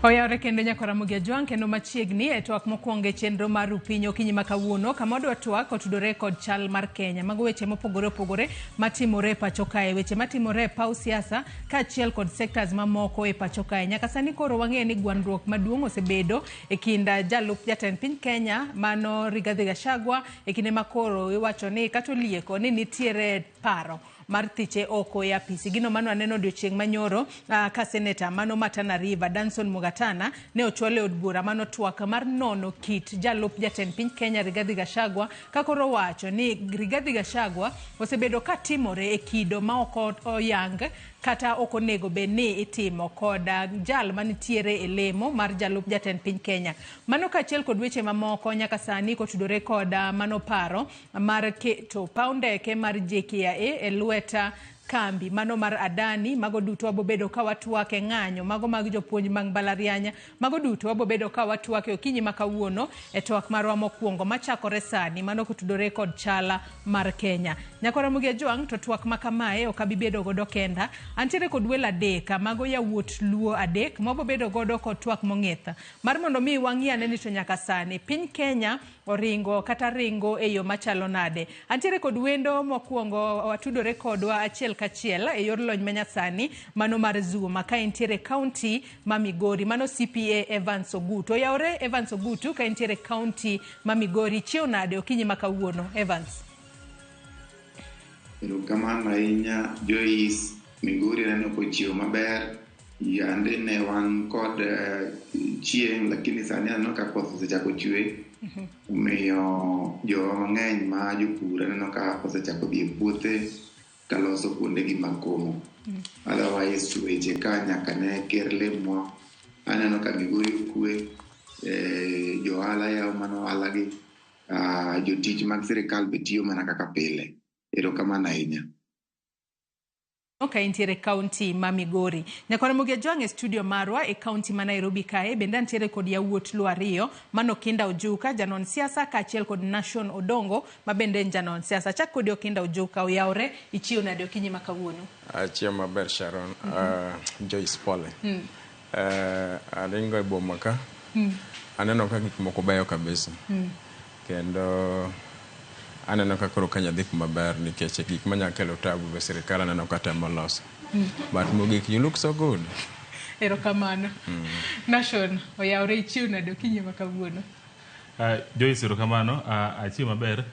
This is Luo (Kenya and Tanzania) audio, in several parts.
Oyawre kendo nyaka Ramogi Ajwang' kendo machiegni e twak mokwongo e chenro mar Rupiny okinyi ma kawuono kama wadwa twak otudore kod chal mar Kenya. Mago weche mopogore opogore matimore e pacho kae, weche matimore e paw siasa kaachiel kod sectors mamoko e pacho kae. Nyaka sani koro wang'eyo ni gwandruok maduong' osebedo e kind jalup jatend piny Kenya mano Rigathi Gachagua e kinde ma koro iwacho ni kata olieko ni nitiere paro mar thiche oko e apisi. Gino mano aneno odiochieng' manyoro ka seneta mano ma Tana River Danson Mungatana ne ochwal e od bura mano twak mar nono kit jalup jatend piny Kenya Rigathi Gachagua ka koro owacho ni Rigathi Gachagua osebedo ka timore e kido ma ok oyang kata ok onego bed ni itimo kod jal manitiere e lemo mar jalup jatend piny Kenya. Mano kaachiel kod weche mamoko nyaka sani kotudore kod mano paro mar keto paw ndeke mar JKIA e lwet kambi mano mar Adani. Mago duto wabobedo ka watwak e ng'anyo mago mag jopuonj mag mbalariany. Mago duto wabobedo ka watwak e okinyi ma kawuono e twak marwa mokwongo machakore sani mano kotudore kod chala mar Kenya. Nyakwa Ramogi Ajwang' to twak ma kamae ok abi bedo godo kenda. Antiere kod welo adek, mago yawuot Luo adek mawabobedo godo kod twak mong'ith mar mondo mi wang'i ane ni to nyaka sani piny Kenya oringo kata ringo e yo machalo nade. Antiere kod wendo mokwongo watudore kodwa achiel kachiel e yor lony manyasani mano mar Zoom ka entiere county ma Migori, mano CPA Evans Ogutu. Oyawore Evans Ogutu ka entiere county ma Migori. Chiew nade okinyi ma kawuono Evans? Erokamano ahinya Joyce. Migori aneno kochiew maber. Yande ne wan kod chieng' lakini sani aneno ka koth osechako chwe. Omiyo jowa mang'eny ma jopur aneno ka osechako dhi e puothe kaloso kuondegi mag komo. Otherwise weche ka nyaka ne ker lemwa aneno ka Migori okwe, jo ohala yawo mana ohala gi, jotich mag sirikal be tiyo mana kaka pile. Erokamano ahinya. Ka entiere county ma Migori. Nyaka Ramogi Ajwang' e studio marwa e county ma Nairobi kae bende antiere kod yawuot Luo ariyo mano Okinda Ojuka janon siasa kaachiel kod Nation Odongo ma bende en janon siasa. Achak kodi Okinda Ojuka, oyawre ichiew nade okinyi ma kawuono? Achiew maber Sharon. Joyce pole. Aringo e boma ka. Aneno ka gik moko beyo kabisa. Kendo aneno ka koro Kenya dhi kuma ber nikech gik manya kelo tabu be sirikal aneno ka temo loso. But mogik you look so good. Erokamano. Nation oyawre ichiew nade okinyi ma kawuono? Joyce erokamano, achiew maber.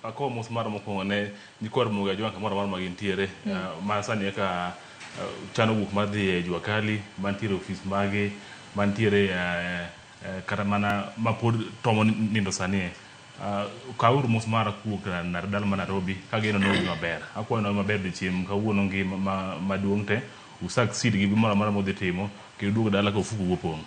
Akowo mos mara mokwongo ne nyikwa Ramogi Ajwang' kamoro amora ma gintiere. Ma sani eka chano wuok mar dhi e Jua Kali, mantiere ofis magi, mantiere kata mana mapod tomo nindo sani e. Kawuru mos mara kowuok dala ma Nairobi kageno ni udhi maber. Akwayo ni maber odiochieng' kawuono ngima maduong' te. U succeed gi gimoro amora mudhi timo kendo uduog dala ka ofuku u opong'.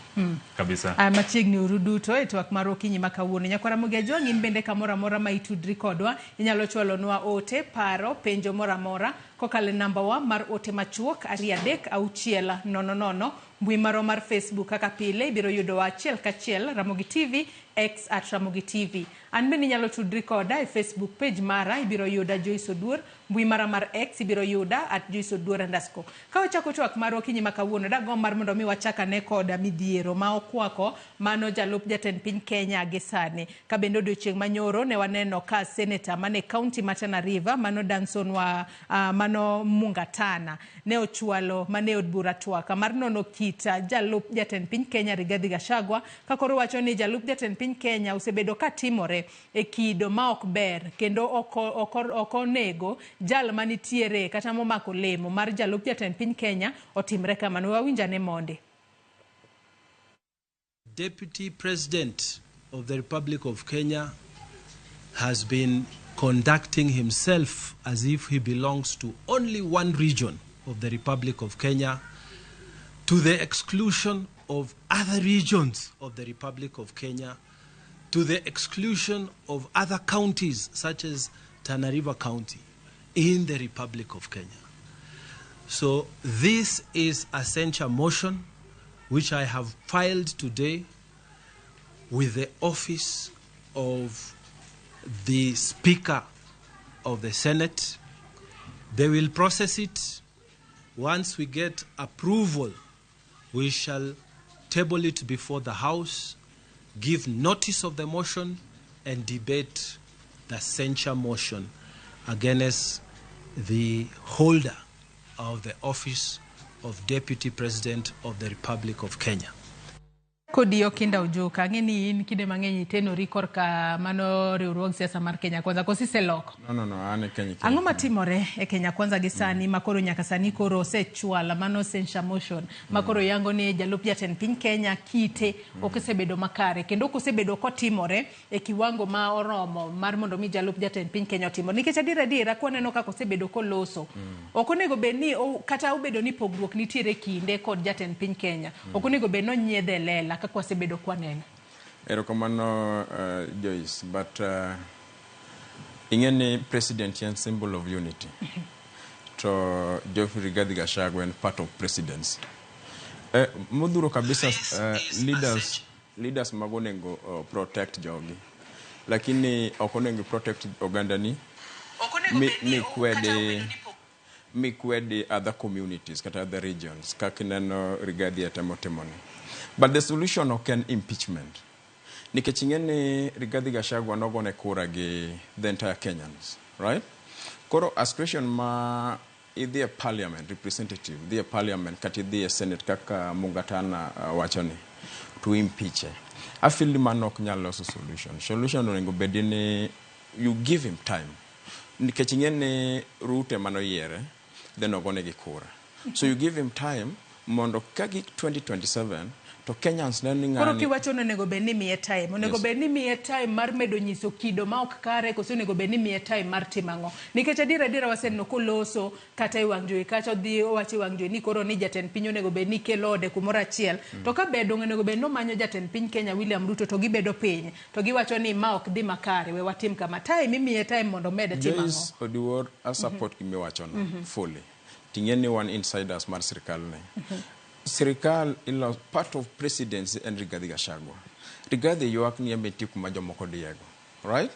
Kabisa. Machiegni uru duto e twak mar okinyi ma kawuono. Nyakwa Ramogi Ajwang' in bende kamoro amora ma itudri kodwa, inyalo chwalonwa ote, paro, penjo moro amora kokalo e namba wa mar ote machuok 23600. Mbui marwa mar Facebook kaka pile ibiro yudowa achiel kachiel Ramogi TV, X at Ramogi TV. An bende inyalo tudri koda e Facebook page mara ibiro yuda Joyce Oduor, mbui mara mar X ibiro yuda at Joyce Oduor underscore. Ka wachako twak marwa okinyi ma kawuono, dagomb mar mondo mi wachak ane koda midhiero ma okwako mano jalup jatend piny Kenya gi sani. Ka bende odiochieng' manyoro ne waneno ka seneta mane county ma Tana River mano Danson wa mano Mungatana ne ochwalo mane od bura twak mar nono kit jalup jatend piny Kenya Rigathi Gachagua ka koro wacho ni jalup jatend piny Kenya osebedo ka timore e kido ma ok ber kendo ok onego jal manitiere kata momako lemo mar jalup jatend piny Kenya otimre kamano. Wawinj ane mondi. Deputy President of the Republic of Kenya has been conducting himself as if he belongs to only one region of the Republic of Kenya, to the exclusion of other regions of the Republic of Kenya, to the exclusion of other counties such as Tana River County in the Republic of Kenya. So this is a censure motion which I have filed today with the office of the Speaker of the Senate. They will process it. Once we get approval, we shall table it before the House, give notice of the motion, and debate the censure motion against the holder of the office of Deputy President of the Republic of Kenya. Kodi Okinda Ojuka, ang'e ni in kinde mang'eny itenori korka mano riwruog siasa mar Kenya Kwanza, koso iseloko? No, an e Kenya. Ang'o matimore e Kenya Kwanza gi sani makoro nyaka sani koro osechwala mano censure motion makoro yango ni jalup jatend piny Kenya kite ok osebedo makare kendo ok osebedo kotimore e kiwango ma oromo mar mondo mi jalup jatend piny Kenya otimo, nikech adier adiera kwaneno kaka osebedo koloso, ok onego bed ni kata obedo ni pogruok nitiere kinde kod jatend piny Kenya, ok onego bed ni onyiedhe e lela kaka wasebedo kwaneno. Erokamano, Joyce, but ing'e ni president en symbol of unity. To Geoffrey Rigathi Gachagua en part of presidency. Modhuro kabisa, leaders mago onego protect jogi. Lakini ok onego protect ogandani mi kwede other communities kata other regions kaka ineno Rigathi temo timoni. But the solution ok en impeachment. Nikech ing'e ni Rigathi Gachagua nogone kura gi the entire Kenyans, right? Koro a situation ma idhi e parliament, representative, dhi e parliament kata idhi e senate kaka Mungatana wacho ni to impeach. I feel ni mano ok nyal loso solution. Solution onego bed ni you give him time. Nikech ing'e ni Ruto ema noyiere, then ogone gi kura. So you give him time mondo ka gik 2027 to Kenyans neno ni Koro ng'ani kiwacho ni onego bed ni miye time, onego bed ni miye time mar medo nyiso kido ma ok kare, koso onego bed ni miye time mar timo ang'o? Nikech adier adiera waseneno koloso kata e wang' jowi kacha, odhi owacho e wang' jowi ni koro ni jatend piny onego bed ni kelo ode kumoro achiel. To ka bedo onego bed ni omanyo jatend piny Kenya William Ruto to gibedo piny to giwacho ni ma ok dhi makare, we watim kama. Time imiye time mondo omed timo ang'o? Joyce Odiwuor, a support gimiwachono fully. Ting'e ni wan insiders mar sirikal ni. Sirikal ilo part of presidency en Rigathi Gachagua. Rigathi ywak ni en be nitie kuma jomoko diyego. Right?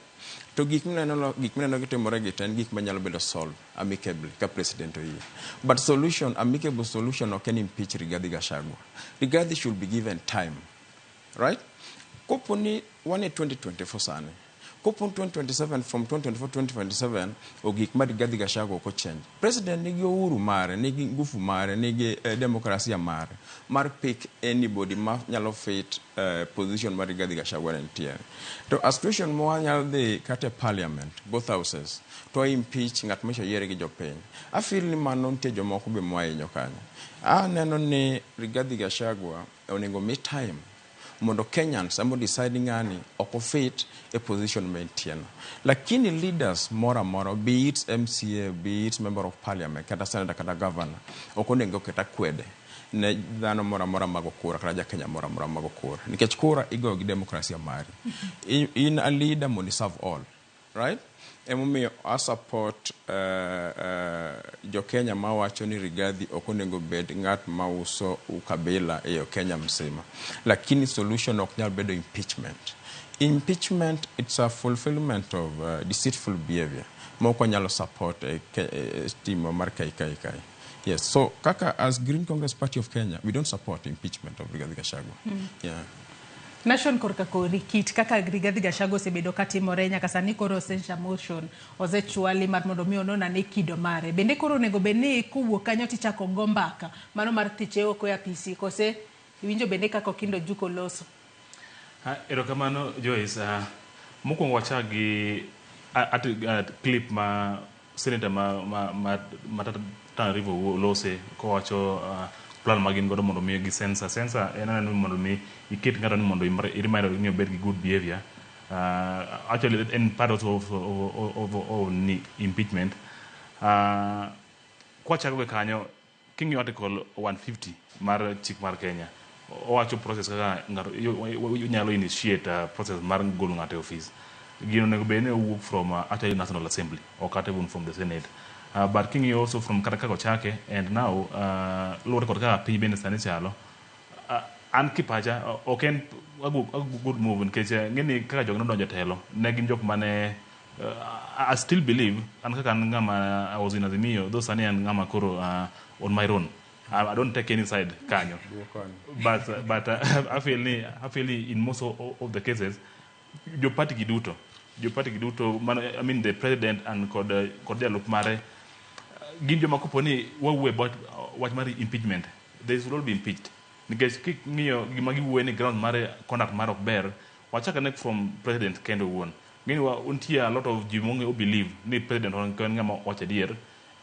To gik mineno gitimore gi te en gik manyalo bedo solved amicably ka president oyie. But solution, amicable solution ok en impeach Rigathi Gachagua. Rigathi should be given time. Right? Kopo ni wan e 2024 sani. Kopo ni 2027, from 2024 2027 ogik ma Rigathi Gachagua ok ochange. President nigi uhuru mare, nigi nguvu mare, nigi demokrasia mare mar pick anybody ma nyalo fit position mar Rigathi Gachagua ne nitiere. To a situation ma wanyalo dhi kata e parliament, both houses, to impeach ng'at mocha yier gi jopiny. I feel ni mano nitie jomoko be mohinyo kanyo. Aneno ni Rigathi Gachagua onego mi time mondo Kenyans ema decide ni ng'ani ok ofit e position ma entie no. Lakini leaders moro amora, be it MCA, be it member of parliament, kata senator kata governor, ok onego oket akwede ne dhano moro amora mago kura kata jakenya moro amora mago kura. Nikech kura igoyo gi demokrasia mari. In a leader mondo i serve all, right? Emomiyo a support jo-Kenya mawacho ni Rigathi ok onego bed ng'at mauso ukabila e Kenya mzima. Lakini solution ok nyal bedo impeachment. Impeachment, it's a fulfillment of deceitful behavior ma ok wanyalo support e timo mar KKK. Yes, so kaka as Green Congress Party of Kenya, we don't support impeachment of Rigathi Gachagua. Yeah. Nation korka kori kit kaka Rigathi Gachagua osebedo katimore nyaka sani, koro censure motion osechwali mar mondo mi onon ane kido mare. Bende koro onego bed ni kowuok kanyo tichako go mbaka mano mar thiche oko e apisi, kose iwinjo bende kaka Okindo Ojuko loso? Erokamano Joyce. Mokwongo wachak gi clip ma senator ma Tana River lose kowacho plan ma gin godo mondo mi gi censor. Censor en aneno ni mondo mi iket ng'ato ni mondo i remind ni obed gi good behavior. Actually en part also of ni impeachment. Kwachako gi kanyo, king'iyo article 150 mar chik mar Kenya, owacho process kaka ng'ato inyalo initiate process mar golo ng'ato e office. Gino onego bed ni owuok from actually National Assembly or kata even from the Senate. But king'iyo also from kata kaka ochake and now luwore kod kaka piny bende sani chalo, an kipacha ok en a good move nikech ng'eni kaka jogi nodonjo e telo ne gin jok mane I still believe an kaka an ng'ama I was in Azimio, though sani an ng'ama koro on my own. I don't take any side kanyo. But I feel ni in most of the cases jo party gi duto, jo party gi duto mano, I mean the president and kod jalup mare gin joma kopo ni wawuoyo about wach mar impeachment, they should all be impeached, nikech king'iyo gima giwuoye ni ground mare, conduct mare ok ber. Wachak ane from president kende owuon. Ng'eni wa nitie a lot of ji mong'e believe ni president en ng'ama wacho adier,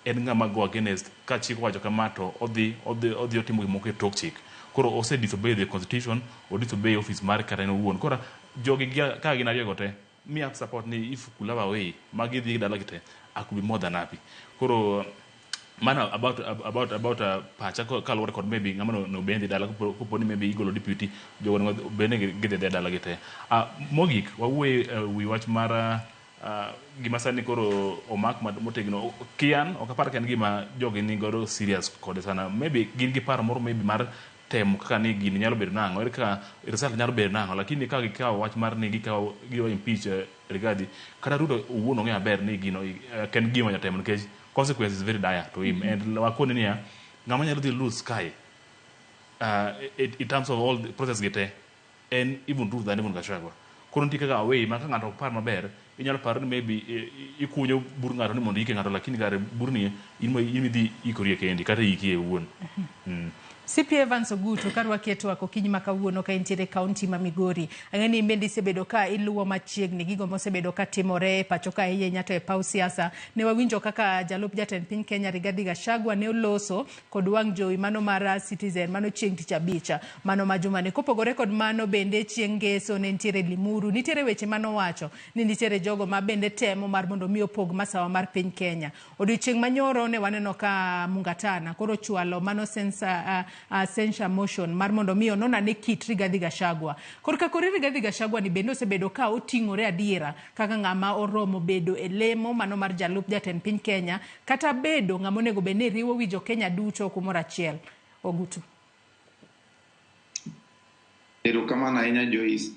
en ng'ama go against ka chik owacho kama to odhi otimo gimoko e tok chik. Koro ose disobey the constitution, o disobey office mare kata en owuon. Koro jogi ka gin ariyo go te mi have support ni if could have a way ma gidhi dala gi te, I could be more than happy. Koro mano about pacha kaluwore kod maybe ng'ama no bende dala kopo ni maybe igolo deputy, jogo onego bende gidhi adhiya dala gi te. Mogik wawuoye wi wach mar gima sani koro omak motegno kian ok apar ka en gima jogi ni godo serious kode sana. Maybe gin gi paro moro maybe mar temo kaka ni gini nyalo bedo nang'o, ere kaka result nyalo bedo nang'o, lakini ka gikawo wach mar ni gikawo gidwa impeach Rigathi, kata Ruto owuon ong'eyo maber ni gino ok en gima nyalo timo nikech consequence is very dire to him. And wakoni niya, ng'ama nyalo dhi lose kae in terms of all the process gi te en even Ruto than even Gachagua. Koro nitie kaka away ma ka ng'ato ok par maber, inyalo paro ni maybe ikunyo bur ng'ato ni mondo iike ng'ato, lakini kare burni in midhi ikorie kendi kata iikie owuon. CP Evans Ogutu, karwaki e twak okinyi ma kawuono ka intiere e kaunti ma Migori. Ang'e ni in bende isebedo ka iluwo machiegni gigo mosebedo ka timore e pacho ka, ahinya to e paw siasa. Ne wawinjo kaka jalup jatend piny Kenya Rigathi Gachagua ne oloso kod wang' jowi mano mar Citizen mano chieng' tich abich mano ma jumani. Kopogore kod mano bende, chieng' ngeso ne nitiere Limuru. Nitiere weche manowacho ni nitiere jogo ma bende temo mar mondo mi opog masawa mar piny Kenya. Odiochieng' manyoro ne waneno ka Mungatana koro chwalo mano censure motion mar mondo mi onon ane kit Rigathi Gachagua. Korka kore Rigathi Gachagua ni bende osebedo ka oting'ore adiera kaka ng'ama oromo bedo e lemo mano mar jalup jatend piny Kenya, kata bedo ng'ama onego bed ni riwo wi jo Kenya duto kumoro achiel. Ogutu. Erokamano ahinya, Joyce.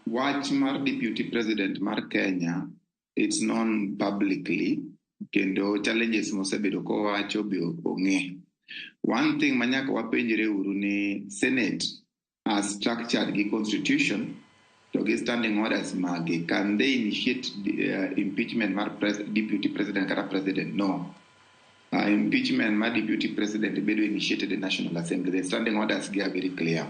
Wach mar deputy president mar Kenya, it's known publicly, kendo challenges mosebedo kowacho be ong'e. One thing manyaka wapenjre uru ni Senate as structured gi constitution to gi standing orders mage, can they initiate impeachment mar deputy president kata president? No. Impeachment mar deputy president bedo initiated in National Assembly. The standing orders gi are very clear.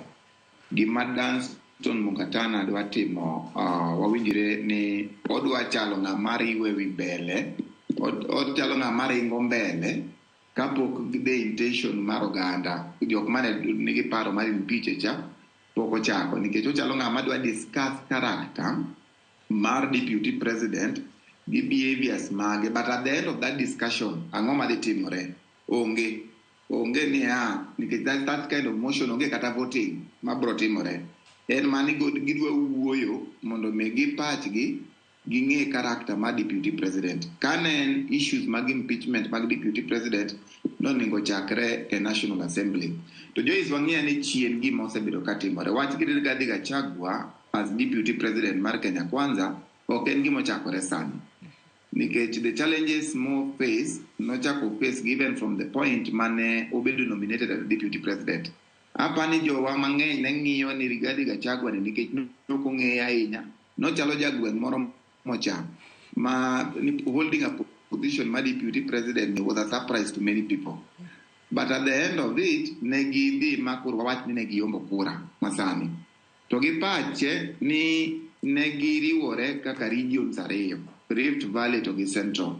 Gima Danstan Mungatana dwa timo, wawinjre ni odwa chalo ng'ama riwe wi mbele, ochalo ng'ama ringo mbele kapok the intention mar oganda jok mane nigi paro mar impeach cha pok ochako, nikech ochalo ng'ama dwa discuss character mar deputy president gi behaviors mage. But at the end of that discussion, ang'o madhi timore? Onge niya, nikech that kind of motion onge kata voting mabro timore. En mani gidwa wuoyo mondo mi gipachgi ging'e character mar deputy president. Kane en issues mag impeachment mag deputy president, nonego chakre e National Assembly. To Joyce, wang'eyo ni chien gima osebedo katimore wach gi Rigathi Gachagua as deputy president mar Kenya Kwanza ok en gima ochakore sani, nikech the challenges mo face nochako face given from the point mane obedo nominated as deputy president. Apani jowa mang'eny ne ng'iyo ni Rigathi Gachagua ni, nikech nok ong'eye ahinya, nochalo jagweng' moro mocham ma ni holding a position mar deputy president was a surprise to many people. But at the end of it, ne gidhi ma koro wawach ni ne giyombo kura masani to gi pache ni ne giriwore kaka regions ariyo, Rift Valley to gi Central,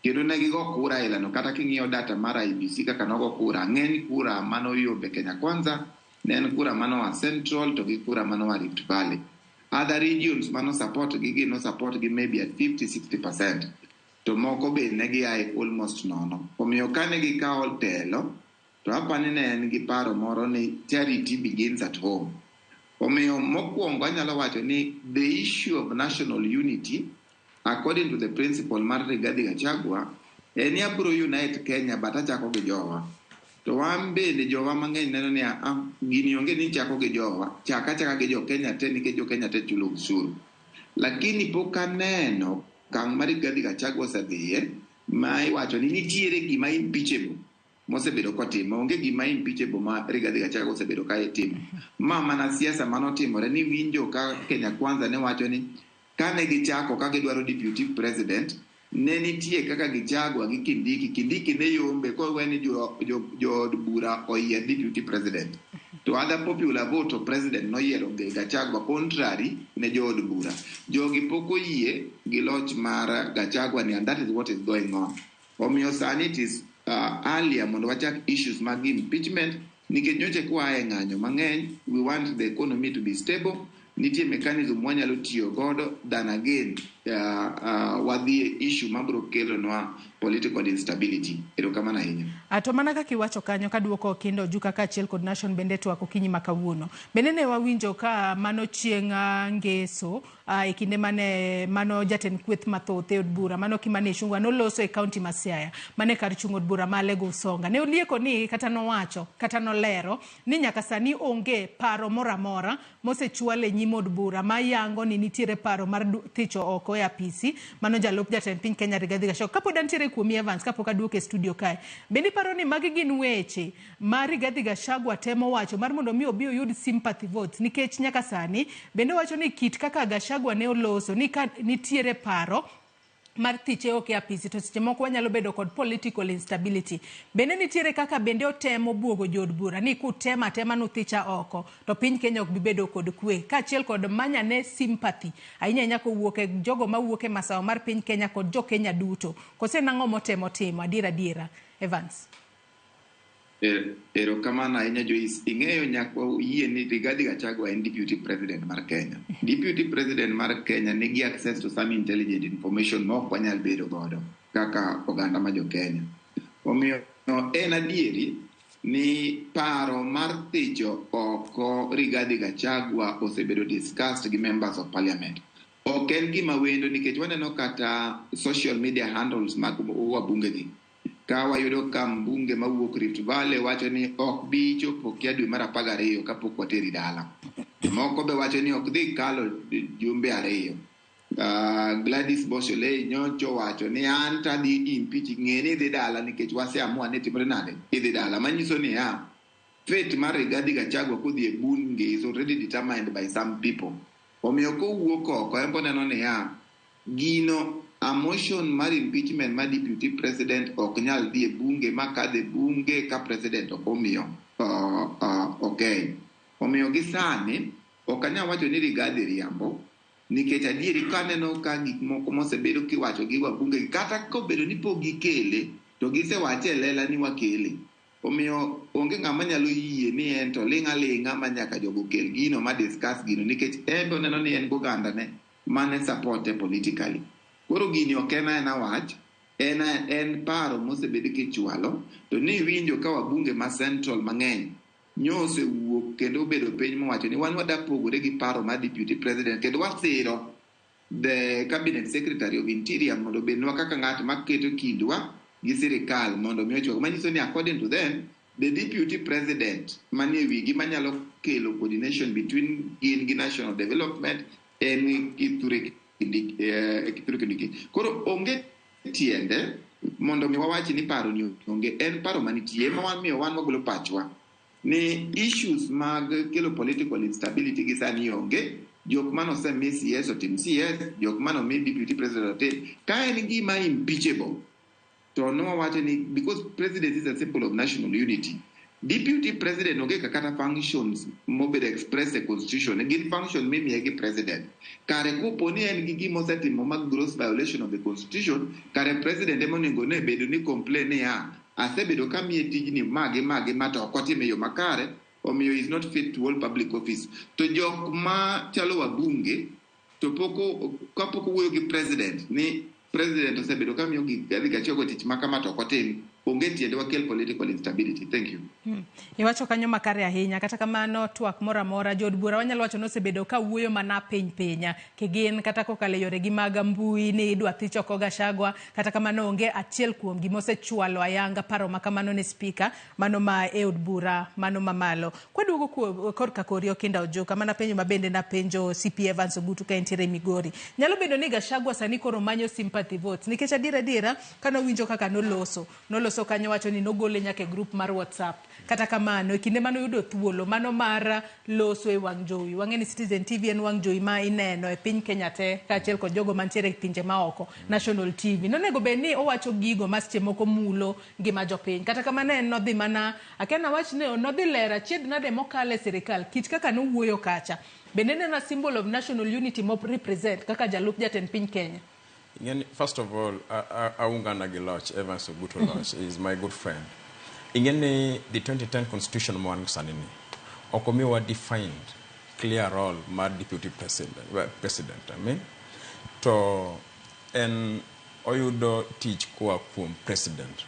kendo ne gigo kura ilano. Kata king'iyo data mar IEBC kaka nogo kura, ng'eny kura manoyombe Kenya Kwanza ne en kura manoa Central to gi kura manoa Rift Valley. Other regions mano support gi no support gi maybe at 50-60%, to moko be ne giae almost nono. Omiyo kane gikawo telo to apani ne en gi paro moro ni charity begins at home. Omiyo mokwongo anyalo wacho ni the issue of national unity, according to the principle mar Rigathi Gachagua, en ni abro unite Kenya, but achako gi jowa. To wan bende jowa mang'eny neno ni ah, gini onge ni chako gi jowa, chak achaka gi jo Kenya te, nikech jo Kenya te chulo osuru. Lakini pok aneno okang' ma Rigathi Gachagua osedhiye ma iwacho ni nitiere gima impeachable. Mosebedo kotimo onge gima impeachable ma Rigathi Gachagua osebedo ka itimo. Ma mana siasa manotimore ni winjo ka Kenya Kwanza ne wacho ni kane gichako ka gidwaro deputy president, ne nitie kaka Gachagua gi Kindiki. Kindiki ne yombe kowe ni jood bura oyier deputy president, to other popular vote to president noyiero Gachagua contrary ne jood bura. Jogi pok oyie gi loch mar Gachagua ni, and that is what is going on. Omiyo sani it is earlier mondo wachak issues mag impeachment, nikech nyocha kwa e ng'anyo mang'eny. We want the economy to be stable. Nitie mechanism wanyalo tiyo godo than again wadhi e issue mabiro kelonwa political instability. Erokamano ahinya. To mana kaka iwacho kanyo, kaduoko Okinda Ojuka kaachiel kod Nation bende twak okinyi ma kawuono. Bende ne wawinjo ka mano chieng' ngeso e kinde mane mano jatend kweth mathoth e od bura mano Kimani Ichung'wa noloso e kaunti ma Siaya, mane kar chung' od bura ma Alego Usonga. Ne olieko ni kata nowacho kata nolero ni nyaka sani onge paro moro amora mosechwal e nyim od bura ma yango ni nitiere paro mar thicho oko e apisi mano jalup jatend piny Kenya Rigathi Gachagua. Kapod antiere kuomi, Evans, kapok aduoke e studio kae, bende iparo ni magi gin weche ma Rigathi Gachagua temo wacho mar mondo mi obi oyud sympathy votes? Nikech nyaka sani bende owacho ni kit kaka Gachagua ne oloso ni ka nitiere paro mar thiche ok e apisi, to seche moko wanyalo bedo kod political instability. Bende nitiere kaka bende otemo buogo jood bura ni kutema atema nuthicha oko to piny Kenya ok bi bedo kod kwe, kaachiel kod manyane sympathy ahinya ahinya kowuok e jogo mawuok e masawa mar piny Kenya kod jo Kenya duto? Kose nang'o motemo timo adiera adiera, Evans? Erokamano ahinya, Joyce. Ing'eyo, nyaka yie ni Rigathi Gachagua en deputy president mar Kenya. Deputy president mar Kenya nigi access to some intelligent information ma ok wanyal bedo godo kaka oganda ma jo Kenya. Omiyo en adieri ni paro mar thicho oko Rigathi Gachagua osebedo discussed gi members of parliament. Ok en gima wendo, nikech waneno kata social media handles mag wabunge gi. Ka wayudo ka mbunge mawuok Rift Valley wacho ni ok bi chopo kia dwe mar 12 kapok wateri dala. Moko be wacho ni ok dhi kalo jumbe 2. Gladys Bosolei nyocha owacho ni an tadhi impeach, ng'e ni idhi dala nikech waseamua ni timore nade, idhi dala. Manyiso niya, fate mar Rigathi Gachagua kodhi e bunge is already determined by some people. Omiyo kowuok oko, en boneno niya, gino a motion mar impeachment mar deputy president ok nyal dhi e bunge ma kadho e bunge ka president ok omiyo okay. Omiyo gi sani ok anyal wacho ni Rigathi riambo, nikech adieri kaneno ka gik moko mosebedo kiwacho gi wabunge, kata kobedo ni pok gikele to gisewache e lela ni wakele. Omiyo onge ng'ama nyalo yie ni en to ling' aling'a ma nyaka jogo kel gino ma discuss gino, nikech en be oneno ni en gogandane mane supporte politically. Koro gini ok en aena wach, en paro mosebed kichwalo, to ni winjo ka wabunge ma central mang'eny nyo osewuok kendo obedo piny mowacho ni wan wada pogore gi paro mar deputy president kendo wasiro the cabinet secretary of interior mondo obednwa kaka ng'at maketo kindwa gi sirikal mondo mi ochwak. Manyiso ni according to them, the deputy president manie wigi manyalo kelo coordination between gin gi national development en Kithure Kindiki, Kithure Kindiki. Koro onge tiende mondo mi wawach ni paro ni onge, en paro manitie ema wamiyo wan wagolo pachwa ni issues mag kelo political instability gi sani onge. Jok mane osemi CS otim CS, jok mane omi deputy president otim. Ka en gima impeachable, to nowawacho ni because president is a symbol of national unity, deputy president onge kata functions mobedo express e constitution, gin function mimiye gi president. Kare kopo ni en gi gima osetimo mag gross violation of the constitution, kare president ema onego ne bedo ni complain niya, asebedo kamiye tijni magi magi ma to ok otime e yo makare, omiyo is not fit to hold public office. To jok ma chalo wabunge to pok kapok owuoyo gi president ni president osebedo kamiyo Rigathi Gachagua tich ma kama to ok otim, onge tiende wakel political instability. Thank you. Iwacho kanyo makare ahinya. Kata kamano, twak moro amora jood bura wanyalo wacho ni osebedo ka wuoyo mana piny piny kigin kata kokalo e yoregi mag mbui ni idwa thich oko Gachagua. Kata kamano, onge achiel kuom gima osechwalo ayanga paro ma kamano ne spika mano ma e od bura mano mamalo. Kwaduogo korka kori, Okinda Ojuka, mana penjo ma bende napenjo CP Evans Ogutu ka entiere Migori. Nyalo bedo ni Gachagua sani koro manyo sympathy votes, nikech adiera adiera kanowinjo kaka noloso noloso Noloso kanyo wacho ni nogole nyaka e group mar WhatsApp. Kata kamano, e kinde mane oyudo thuolo mano mar loso e wang' jowi, wang'e ni Citizen TV en wang' jowi ma ineno e piny Kenya te kaachiel kod jogo mantiere e pinje maoko, National TV. Nonego bed ni owacho gigo ma seche moko mulo ngima jopiny. Kata kamano en nodhi mana, akia nawach ni nodhi lero achiedh nade mokalo e sirikal, kit kaka nowuoyo kacha. Bende neno a symbol of national unity mo represent kaka jalup jatend piny Kenya. Ing'eni, first of all, aungana gi Loch, Evans Ogutu Loch is my good friend. Ing'eni the 2010 constitution ma wan go sani ni, ok omiwa defined clear role mar deputy president, well, president I mean, to en oyudo tich koa kuom president.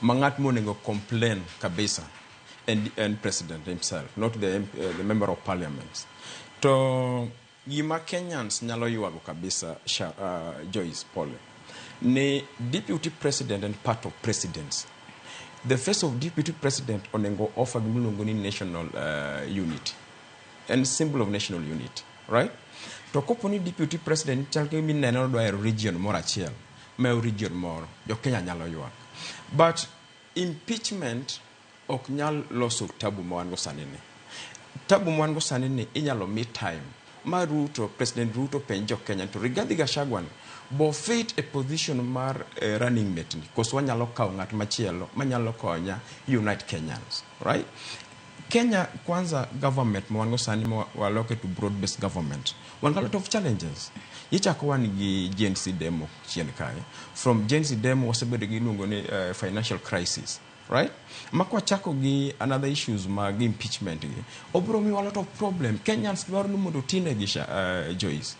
Ma ng'at monego complain kabisa en president himself, not the member of parliament. To gima Kenyans nyalo ywago kabisa, Joyce Pole, ni deputy president and part of presidency. The face of deputy president onego offer gimiluongo ni national unity en symbol of national unity, right? To kopo ni deputy president chal ka mineno dwa hero region moro achiel, mewo region moro, jo Kenya nyalo ywak. But impeachment ok nyal loso tabu ma wan go sani ni. Tabu ma wan go sani ni inyalo mi time ma Ruto, President Ruto penj jo Kenya to Rigathi Gachagua ni bo fit e position mar running mate ni koso wanyalo kawo ng'at machielo manyalo konya unite Kenyans, right? Kenya Kwanza government ma wan go sani ma waloke to broad based government, wan ga lot of challenges. Ichako wan gi Gen Z demo chien kae. From Gen Z demo wasebedo gi iluongo ni financial crisis, right? Ma kwachako gi another issues mag impeachment gi, obiro miwa a lot of problem. Kenyans dwaro ni mondo otinegi Joyce.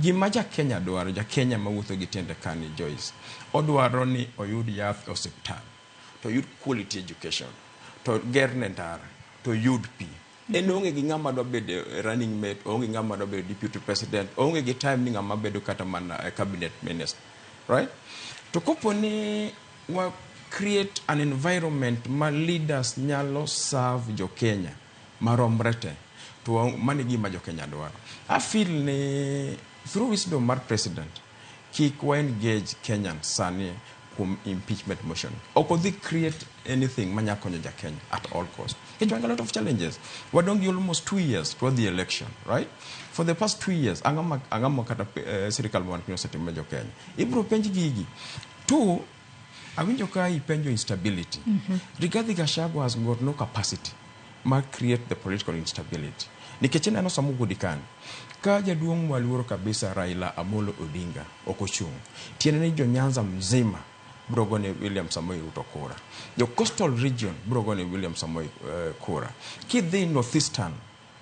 Gima ja Kenya dwaro, ja Kenya mawuotho gi tiende kani Joyce, odwaro ni oyud yath e osiptal, to oyud quality education, to gerne ndara, to oyud pi. En onge gi ng'ama dwa bedo running mate, oonge gi ng'ama dwa bedo deputy president, oonge gi time ni ng'ama bedo kata mana cabinet minister, right? To kopo ni wa create an environment ma leaders nyalo serve jo Kenya maromre te, to mano e gima jo Kenya dwaro. I feel ni through wisdom mar president, kik wa engage Kenyans sani kuom impeachment motion. Ok odhi create anything manya konyo ja Kenya at all cost. Nikech wan gi a lot of challenges. Wadong' gi almost 2 years to the election, right? For the past 2 years, ang'o ma kata sirikal ma wan osetimo ne jo Kenya? Ibiro penj gigi. Two, awinjo ka ipenjo instability. Rigathi Gachagua has got no capacity mar create the political instability. Nikech ineno sama Ugudi kani, ka jaduong' mwaluoro kabisa Raila Amolo Odinga ok ochung', tiende ni jo Nyanza mzima biro gone William Samoei Ruto kura. Jo Coastal Region biro gone William Samoei kura. Kidhi Northeastern,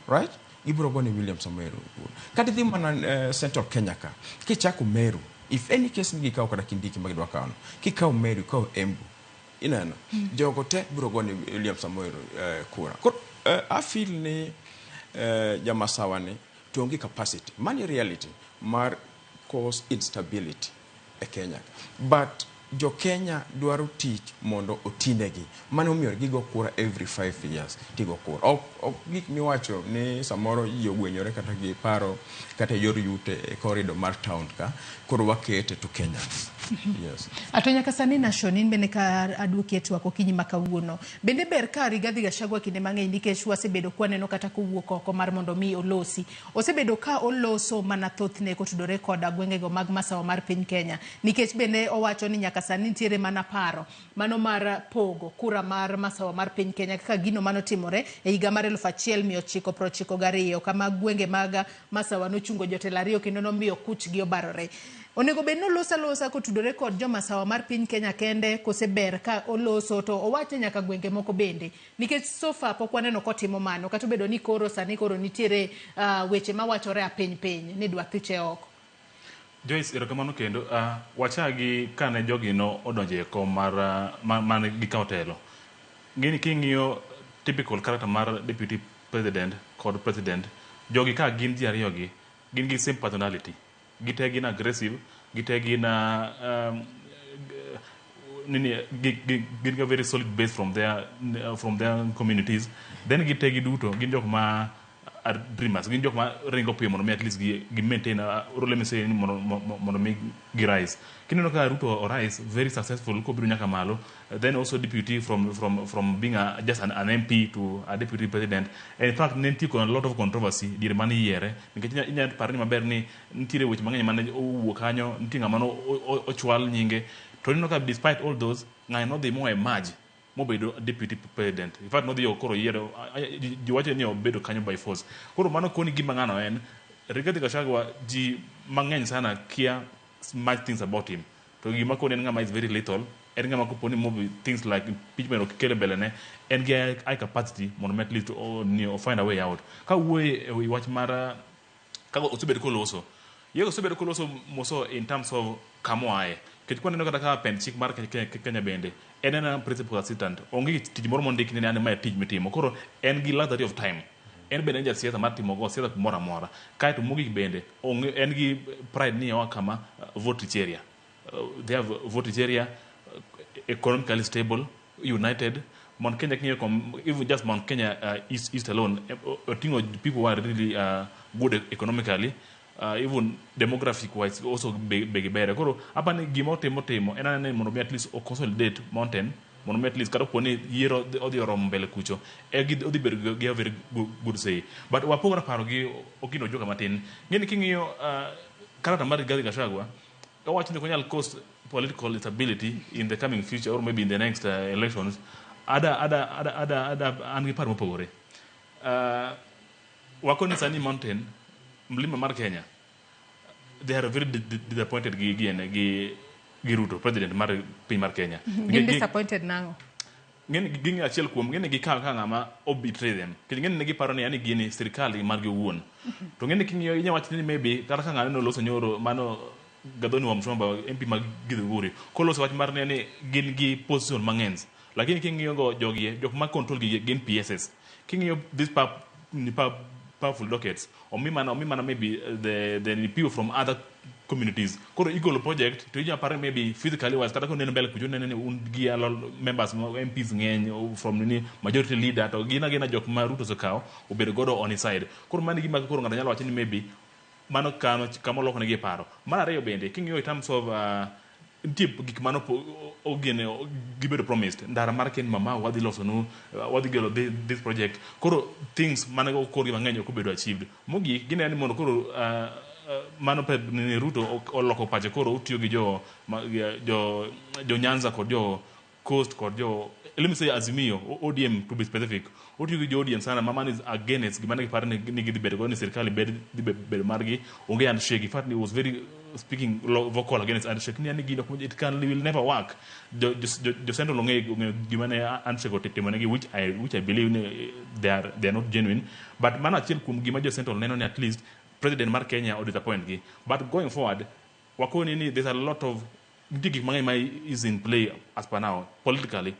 right? Ibiro gone William Samoei Ruto kura. Kata idhi mana Central Kenya ka, kichako Meru, if any case ni gikawo kata Kindiki ma gidwa kawono, kikawo Meru, ikawo Embu, ineno, jogo te biro gone William Samoei kura. Koro I feel ni jamasawa ni to onge capacity. Mano e reality mar cause instability e Kenya. But jo Kenya dwaro tich mondo otinegi. Mano omiyo gigo kura every 5 years tigo kura. Ok gik miwacho ni samoro ji ogwenyore kata gi paro kata e yor yute e corridor mar town ka, koro wakete to Kenyans. Yes. Ato nyaka sani Nation in bende ka aduoki e twak okinyi ma kawuono. Bende ber ka Rigathi Gachagua kinde mang'eny nikech wasebedo kwaneno kata kowuok oko mar mondo mi olosi. Osebedo ka oloso mana thothne kotudore koda gwengego mag masawa mar piny Kenya. Nikech bende owacho ni nyaka sani nitiere mana paro mano mar pogo kura mar masawa mar piny Kenya kaka gino manotimore e higa mar 1992 kama gwenge mag masawa nochungo jotelo ariyo kendo nomiyo kuchgi obarore. Onego bed ni oloso alosa kotudore kod jomasawa mar piny Kenya kende kose ber ka oloso to owacho nyaka gwenge moko bende nikech so far pok waneno kotimo mano kata obedo ni koro sani koro nitiere weche mawachore a piny piny ni dwa thiche oko. Joyce, erokamano kendo. Wachagi kane jogi no odonjo e kom mar mane gikawo telo. Gini king'iyo typical character mar deputy president kod president, jogi ka gin ji ariyo gi, gin gi same personality. Gite gin aggressive, gite gin nini, gin ga very solid base from their communities. Then gite giduto gin jok ma are dreamers. Gin jok ma ringo piyo mondo mi at least gi maintain, or let me say ni mondo mi gi rise. Kineno ka Ruto o rise very successful kobiro nyaka malo, then also deputy from being just an MP to a deputy president. And in fact, ne nitie kod a lot of controversy diere mane iyiere, nikech inya paro ni maber ni nitiere weche mang'eny mane owuok kanyo, nitie ng'ama no ochwal nyinge. To ineno ka despite all those, ng'ani nodhi mo emerge mobedo deputy president. In fact, nodhi koro yiero, ji wacho ni obedo kanyo by force. Koro mano koni gima ng'ano en Rigathi Gachagua, ji mang'eny sana kia much things about him. To gima koni en ng'ama is very little, en ng'ama koponi move things like impeachment ok kele mbele ne, en gi high capacity mondo mi at least ni o find a way out. Ka wuoye e wi wach mar kaka osebedo koloso, yego osebedo koloso moso in terms of kamoaye. Nikech kwaneno kata ka pend chik mar Kenya bende, en ena principal assistant, onge tich moro mondik ni an mae tich mitimo. Koro en gi luxury of time. En bende en jasiasa mar timo go siasa kumoro amora. Kaeto mogik bende, onge en gi pride ni oa kama vote rich area. They have vote rich area, economically stable, united. Mount Kenya king'iyo even just Mount Kenya East alone, oting'o people who are really good economically, even demographic wise also be gibere. Koro apa ni gima otimo timo en anena ni mondo mi at least o consolidate mountain, mondo mi at least kata opo ni yiero odhi oromo mbele kucho, e odhi bedo gi a very good say. But wapogora paro gi Okindo Ojuoga matin. Ng'eni king'iyo character mar Rigathi Gachagua, owacho ni ok onyal cause political instability in the coming future or maybe in the next elections. Ada an gi paro mopogore. Wakoni sani mountain, mlima mar Kenya, they are very disappointed gi Ruto, president mar piny mar Kenya. Gin disappointed nang'o? Ng'eni ging'e achiel kuom ng'eni gikawo ka ng'ama o betray them. Nikech ng'eni ne giparo ni yani gini sirikal margi owuon. To ng'eni king'iyo inya wacho ni maybe kata ka ng'ano noloso nyoro mano Gathoni wa Muchomba MP mag Githunguri koloso wach mar ni gin gi position mang'eny. Lakini king'iyo go jogi jok ma control gi gin PSS. King'iyo this powerful dockets, omi mana maybe the people from other communities. Koro igolo project to inya paro maybe physically wise kata koneno mbele kucho neno ni un gi a lot members ma MPs ng'eny from nini majority leader to gin agina jok ma Ruto osekawo obedo godo on his side. Koro mano e gima koro ng'ato nyalo wacho ni maybe mano kano kama olokone gi paro. Mar ariyo bende king'iyo in terms of nitie gik mano ogene gibedo promised ndara mar Ken Mama wadhi loso nu wadhi gelo this project. Koro things mane okorgi mang'eny ok obedo achieved. Mogik gineno ni mondo koro mano pe ni Ruto oloko pache, koro otiyo gi jo Nyanza kod jo Coast kod jo, let me say, Azimio, ODM to be specific. Otiyo gi jo ODM sana ma mano is against gima ne giparo ni gidhi bedo go ni sirkal bed dhi bedo margi. Onge handshake. In fact, he was very speaking vocal against handshake ni gino it can will never work. Jo Central ong'e gima ne handshake otimonegi, which I believe ni they are not genuine. But mano achiel kuom gima jo Central neno ni at least president mar Kenya o disappoint gi. But going forward, wakoni ni there's a lot of nitie gik mang'eny ma is in play as per now politically.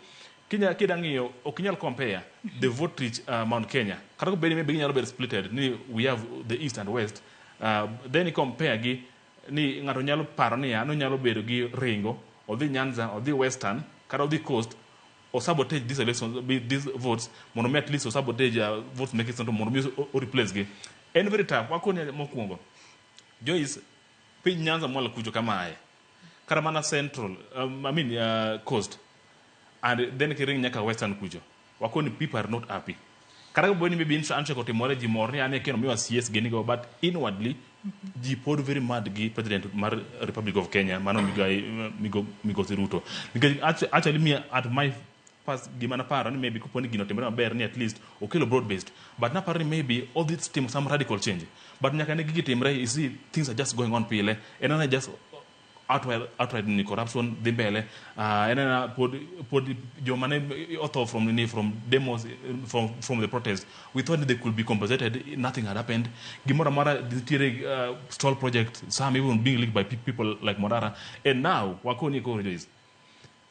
Kinya kida ng'iyo ok inyal compare the vote rich Mount Kenya kata kobed ni maybe ginyalo bedo splitted ni we have the east and west, then i compare gi ni ng'ato nyalo paro niya nonyalo bedo gi Ringo odhi Nyanza, odhi Western kata odhi Coast, o sabotage these elections, these votes, mondo mi at least o sabotage votes meke Central mondo mi o replace gi. En very tough. Wakoni mokwongo, Joyce, piny Nyanza mwalo kucho kamae kata mana Central, I mean, Coast and then kiring nyaka Western kucho, wakoni people are not happy. Kata kapo ni maybe handshake otimore, ji mor ni ane kendo miwa CS gini go, but inwardly ji pod very mad gi president mar Republic of Kenya, mano migosi Ruto, nikech actually me at my first gima naparo ni maybe kopo ni gino otimore maber ni at least okelo broad based, but naparo ni maybe all this timo some radical change, but nyaka ne gigi timre, you see things are just going on pile. En ana just outright ni corruption dhi mbele. En ena pod joma ne otho from demos, from the protest, we thought they could be compensated. Nothing had happened. Gimoro amora nitiere stall project, some even being leaked by people like Morara. And now wakoni koro, Joyce,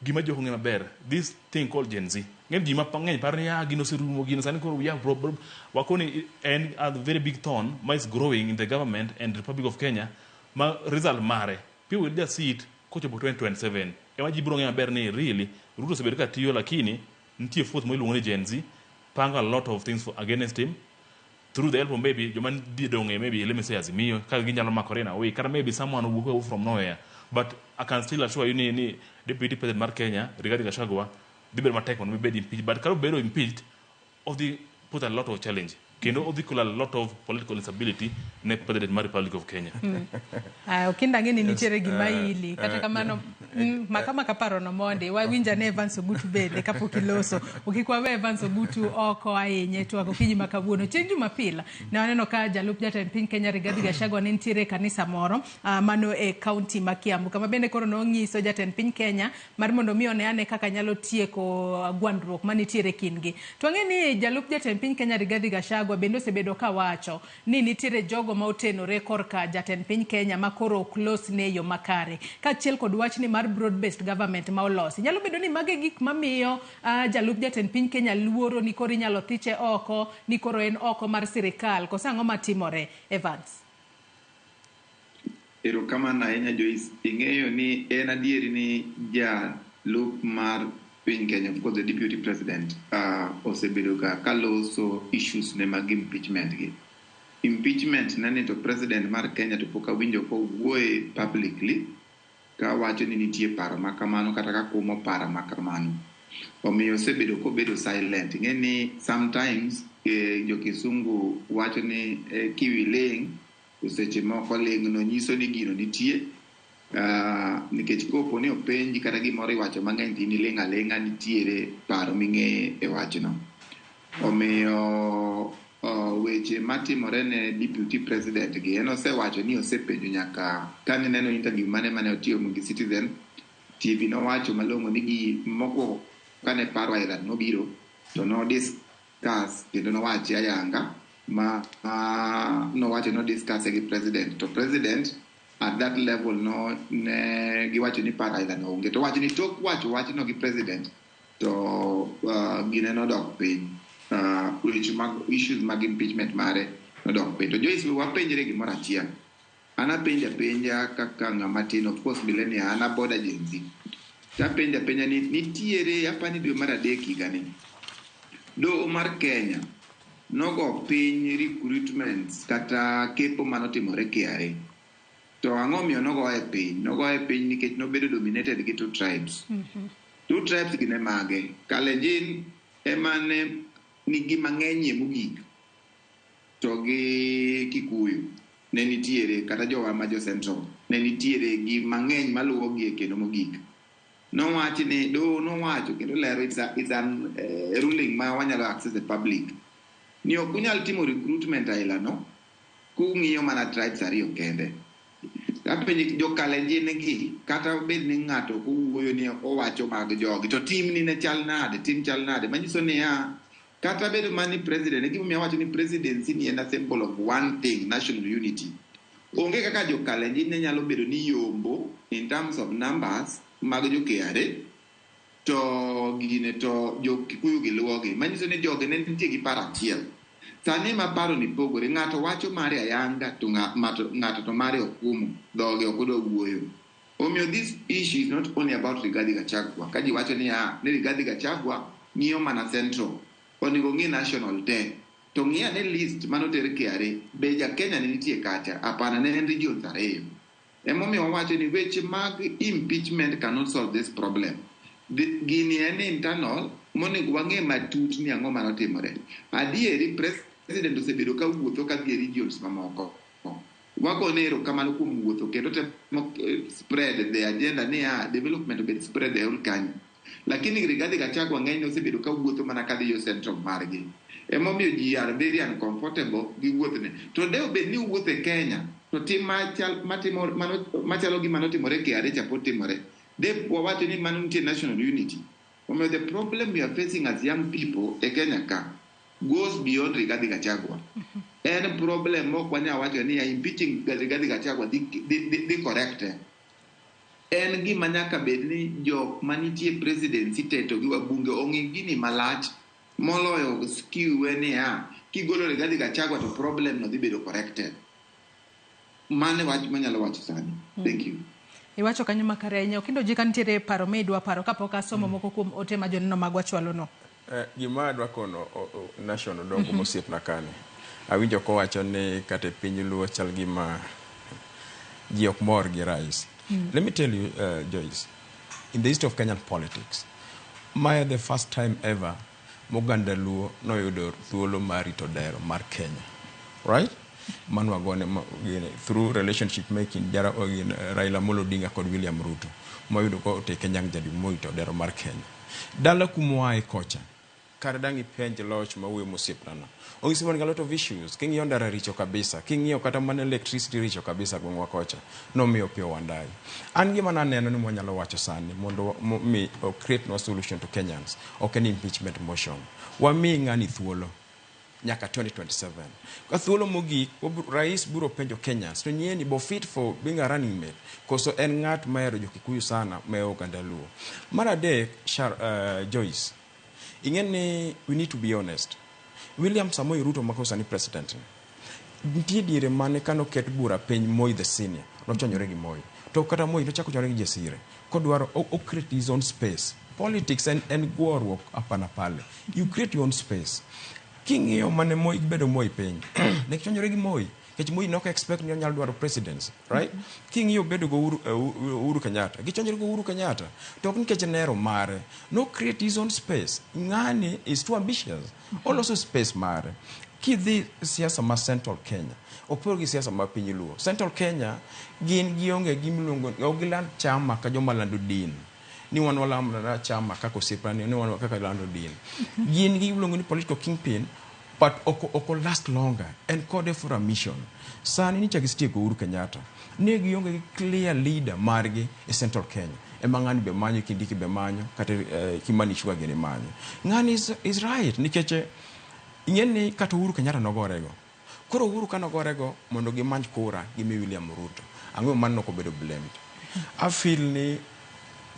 gima jok ong'e maber, this thing called Gen Z, ng'eny ji mang'eny paro ni ah gino oserumo, gino sani koro we have problem. Wakoni en a very big thorn ma is growing in the government and Republic of Kenya, ma result mare people will just see it kochopo 2027 ema ji biro ng'eyo maber ni really Ruto osebedo ka tiyo, lakini nitie force mo iluongo ni Gen Z pango a lot of things against him. Through the help of maybe joma dhi dong' e, maybe, let me say, Azimio, kaka ginyalo makore in a way, kata maybe someone who from nowhere. But I can still assure you ni deputy president mar Kenya, Rigathi Gachagua, dhi bedo matek mondo mi bed impeached. But ka obedo impeached, odhi put a lot of challenge kendo odhi kelo a lot of political instability ne president mar Republic of Kenya. Aya, Okinda, ang'e ni nitiere gima ili kata kamano, maka maka paro no mondi wawinja ne Evans Ogutu bende kapok iloso. Okik wawe Evans Ogutu oko ahinya e twak okinyi ma kawuono. Chieng' Jumapil ne waneno ka jalup jatend piny Kenya, Rigathi Gachagua, ne nitiere e kanisa moro mano e kaunti ma Kiambu, kama bende koro nong'iso jatend piny Kenya mar mondo mi one ane kaka nyalo tieko gwandruok manitiere e kindgi. To ang'e ni jalup jatend piny Kenya, Rigathi Gachagua, bende osebedo kawacho ni nitiere jogo ma otenore korka jatend piny Kenya ma koro ok los ne e yo makare, kaachiel kod wachni mar broad based government ma olosi. Nyalo bedo ni magi e gik mamiyo jalup jatend piny Kenya luoro ni koro inyalo thiche oko, ni koro en oko mar sirikal. Koso ang'o matimore, Evans? Erokamano ahinya, Joyce. Ing'eyo ni en adieri ni jalup mar piny Kenya, of course the deputy president, osebedo ga kaloso issues ne mag impeachment gi. Impeachment ne ni to president mar Kenya to pok awinjo kowuoye publicly ka wacho ni nitie paro ma kamano kata ka kumo paro ma kamano. Omiyo osebedo kobedo silent. Ing'e ni sometimes jo kisungu wacho ni kiwi ling' to seche moko ling' no nyiso ni gino nitie. Nikech kopo ni openji kata gimoro iwacho mang'eny to in iling' aling'a, nitiere paro ming'eye e wachno. Omiyo weche matimore ne deputy president gi, en osewacho ni osepenjo nyaka kane neno interview mane otimo gi Citizen TV, nowacho malong'o ni gi mokwongo kane paro aila nobiro to no discuss kendo nowache ayanga ma nowacho no discuss gi president, to president at that level no ne giwacho ni paro aila no onge, to wacho ni tok wacho wachno gi president to gine nodok piny, weche mag issues mag impeachment mare nodok piny. To Joyce, we wapenjre gimoro achiel. An apenjo apenja kaka ng'ama tin, of course millennial, an aboda Gen Z, tapenjo apenja ni nitiere apani dwe mar adek higani doho mar Kenya nogo piny recruitments kata kepo manotimore KRA. To ang'o miyo nogoye piny? Nogoye piny nikech nobedo dominated gi two tribes. Two tribes gi ne mage? Kalenjin ema ne nigi mang'enyie mogik, to gi Kikuyu ne nitiere, kata jowa ma jo Central ne nitiere gi mang'eny maluwogi e kendo mogik. Nowach ni doho nowacho kendo lero, it's an ruling ma wanyalo access the public, ni ok unyal timo recruitment aila no kung'iyo mana tribes ariyo kende. Apenji, jo Kalenjin gi, kata bed ni ng'ato ok owuoyo ni owacho mag jogi, to timni ne chal nade? Tim chal nade manyiso niya kata bedo mani president e gimomiyo awacho ni presidency ni en a symbol of one thing, national unity. Onge kaka jo Kalenjin ne nyalo bedo ni yombo in terms of numbers mag jo KRA to gine to jo Kikuyu gi luwogi, manyiso ni jogi ne nitie gi paro achiel. Sani ma paro ni pogore, ng'ato wacho mare ayanga to ng'ato to mare okumo dhoge, ok odwa wuoyo. Omiyo this issue is not only about Rigathi Gachagua. Ka ji wacho niya ni Rigathi Gachagua ng'iyo mana Central, onego ng'i national te. To ng'i ane list manoter KRA, be ja Kenya ne nitie kacha? Hapana, ne en regions ariyo. Emomiyo wawacho ni weche mag impeachment cannot solve this problem. Gini en internal monego wang'e matut ni ang'o manotimore adieri. President osebedo ka wuotho ka dhi e regions mamoko, wagone erokamano kuom wuotho kendo temo spread the agenda niya development obed spread e whole kanyo, lakini Rigathi Gachagua ng'eny osebedo ka wuotho mana kadhi yo central margi. Emomiyo ji are very uncomfortable gi wuothne. To de obed ni owuotho e Kenya to tim machalo gi manotimore KRA cha pod timore, de wawacho ni mano nitie national unity. Omiyo the problem we are facing as young people e Kenya ka goes beyond Rigathi Gachagua. En problem mok wanyal wacho ni impeaching Rigathi Gachagua dhi correct. En gima nyaka bed ni jok manitie presidency te to gi wabunge ong'i gini malach moloyo skew niya kigolo Rigathi Gachagua to problem no dhi bedo corrected. Mano e wach manyalo wacho sani. Thank you. Iwacho kanyo makare ahinya. Okindo ji, ka nitiere paro midwa paro kapok asomo moko kuom ote ma joneno magwa chwalo no. Gima adwa kono Nation Odongo mosiepna kani. Awinjo kowacho ni kata e piny Luo chal gima ji ok mor gi rais. Let me tell you, Joyce, in the history of Kenyan politics, mae the first time ever moganda Luo noyudo thuolo mar rito dero mar Kenya. Right? Mano wagone gini, through relationship making jara gini, Raila Amolo Odinga kod William Ruto moyudo ko oteke nyang jadi morito dero mar Kenya. Dala kumwae kocha kata dang' ipenj loch mawuoyo mosiepnano onyisi wan gi a lot of issues. King'iyo ndara richo kabisa, king'iyo kata mana electricity richo kabisa gweng'wa kocha nomiyo Opiyo Wandayi. An gima naneno ni mwanyalo wacho sani mondo mi o create no solution to Kenyans ok en impeachment motion. Wami ng'ani thuolo nyaka 2027. Ka thuolo mogik, rais biro penjo Kenyans to nyieni bo fit for being a running mate koso en ng'at mahero jo Kikuyu sana ma oganda Luo. Mar adek, Joyce, ing'e ni we need to be honest. William Samoei Ruto ma koro sani president ni, nitie diere mane kanoket bura piny Moi the senior nochwanyore gi Moi. To kata Moi nochako chwanyore gi Jesire kodwaro o create his own space. Politics en goruok hapa na pale. You create your own space. King'iyo mane Moi bedo Moi piny, ne gichwanyore gi Moi. Nikech Moi nok expect ni onyalo dwaro presidency, right? King'iyo bedo go Uhuru Kenyatta, gichwanyore go Uhuru Kenyatta. To ok nikech nero mare. No create his own space. Ng'ani is too ambitious. Oloso space mare. Kidhi siasa ma Central Kenya, opogore gi siasa ma piny Luo. Central Kenya gin gionge gimiluongo ok giland chama ka joma lando din. Ni wan walando chama kaka osiepna ni wan kaka lando din. Gin gi iluongo ni political kingpin but ok last longer. En kode for a mission. Sani ni chak gisetieko Uhuru Kenyatta. Ne gionge gi clear leader margi e Central Kenya. Ema ng'ani be manyo, Kindiki be manyo, kata Kimani Ichung'wa gini manyo. Ng'ani is right nikech ing'e ni kata Uhuru Kenyatta nogorego. Koro Uhuru ka nogorego mondo gimany kura gimi William Ruto. Ang'o mano ok obedo blamed. I feel ni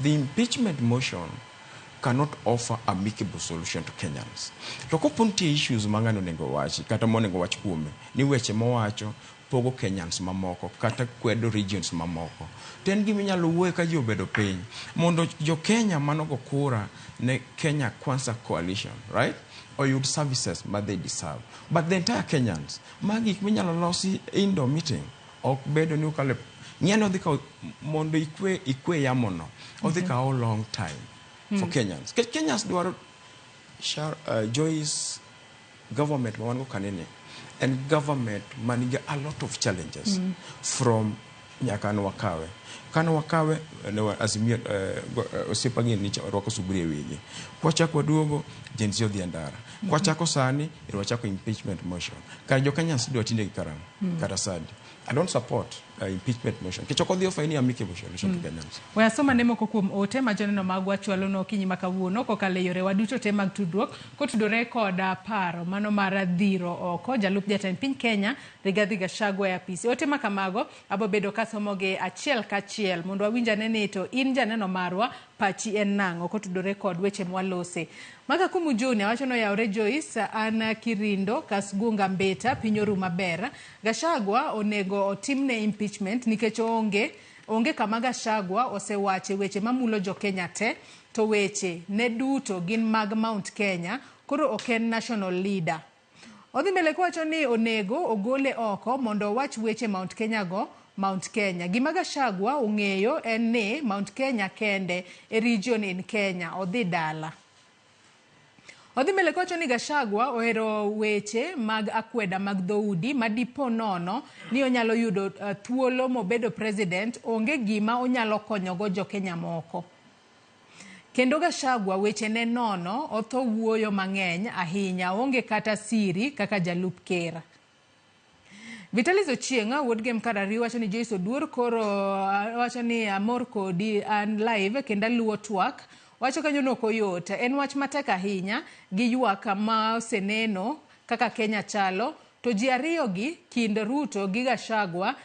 the impeachment motion cannot offer amicable solution to Kenyans. To kopo nitie issues ma ng'ani onego wachi kata monego wach kuome ni weche mowacho pogo Kenyans mamoko kata kwedo regions mamoko. To en gima inyalo wuoye ka ji obedo piny mondo jo Kenya manogo kura ne Kenya Kwanza Coalition, right? Oyud services ma they deserve. But the entire Kenyans, ma gik minyalo losi indoor meeting ok bedo ni ukale ng'e odhi kawo mondo ikwe yamo no odhi kawo long time for Kenyans. Nikech Kenyans dwaro Joyce, government ma wan go kanini en government manigi a lot of challenges from nyaka ne wakawe kane wakawe ne Azimio osiepa gi ni rwako suburia e wigi kwachako waduogo Gen Z odhi e ndara kwachako sani ero wachako impeachment motion kar jo Kenyans dwa tinde gi karang'o kata sadi. I don't support impeachment motion nikech ok odhi offer any amicable solution to Kenyans. We asoma ne moko kuom ote ma joneno magwa chwalonwa okinyi ma kawuono kokalo e yorewa duto te mag tudruok kotudore kod paro mano mar dhiro oko jalup jatend piny Kenya Rigathi Gachagua e apisi. Ote ma kamago abo bedo kasomogi achiel kachiel mondo wawinj ane ni to in janeno marwa pachi en nang'o kotudore kod weche mwalose. Maka Kumu Junior wacho noyawre Joyce an Kirindo Kasgunga Mbeta piny oru maber. Gachagua onego otimne impeachment nikech onge kama Gachagua osewache weche mamulo jo Kenya te to weche ne duto gin mag Mount Kenya koro ok en national leader. Odhi mbele kowacho ni onego ogole oko mondo owach weche Mount Kenya go Mount Kenya. Gima Gachagua ong'eyo en ni Mount Kenya kende e region in Kenya odhi dala. Odhi mbele kowacho ni Gachagua ohero weche mag akweda mag dhoudi ma dipo nono ni onyalo yudo thuolo mobedo president onge gima onyalo konyogo jo Kenya moko. Kendo Gachagua weche ne nono otho wuoyo mang'eny ahinya onge kata siri kaka jalup ker. Vitalis Ochieng' wuod Gem Karari wacho ni Joyce Oduor koro wacho ni amor kodi an live kendo aluwo twak. Wacho kanyo ni ok oyot. En wach matek ahinya gi ywak ma oseneno kaka Kenya chalo. To ji ariyo gi kind Ruto gi Gachagua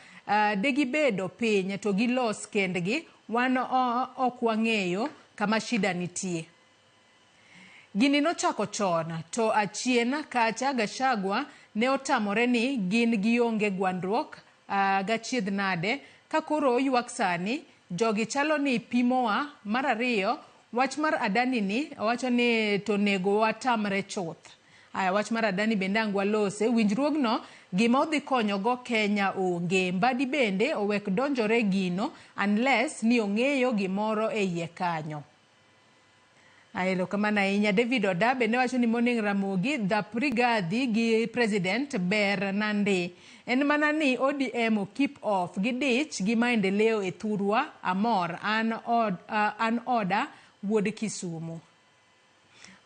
degibedo piny to gilos kendgi wan ok wang'eyo kama shida nitie. Gini nochako chon to achien kacha Gachagua ne otamore ni gin gionge gwandruok gachiedh nade ka koro oywak sani jogi chalo ni pimowa. Mar ariyo wach mar Adani ni owacho ni to onego watamre chuth. Aya, wach mar Adani bende ang' walose. Winjruogno gima odhi konyogo Kenya onge. Mbadi bende owek donjore gino unless ni ong'eyo gimoro e iye kanyo. Erokamano ahinya. David Oda bende wacho ni morning Ramogi, dhap Rigathi gi president ber nandi. En mana ni ODM o keep off gidich gi maendeleo e thurwa amor an, od, an oda wuod Kisumu.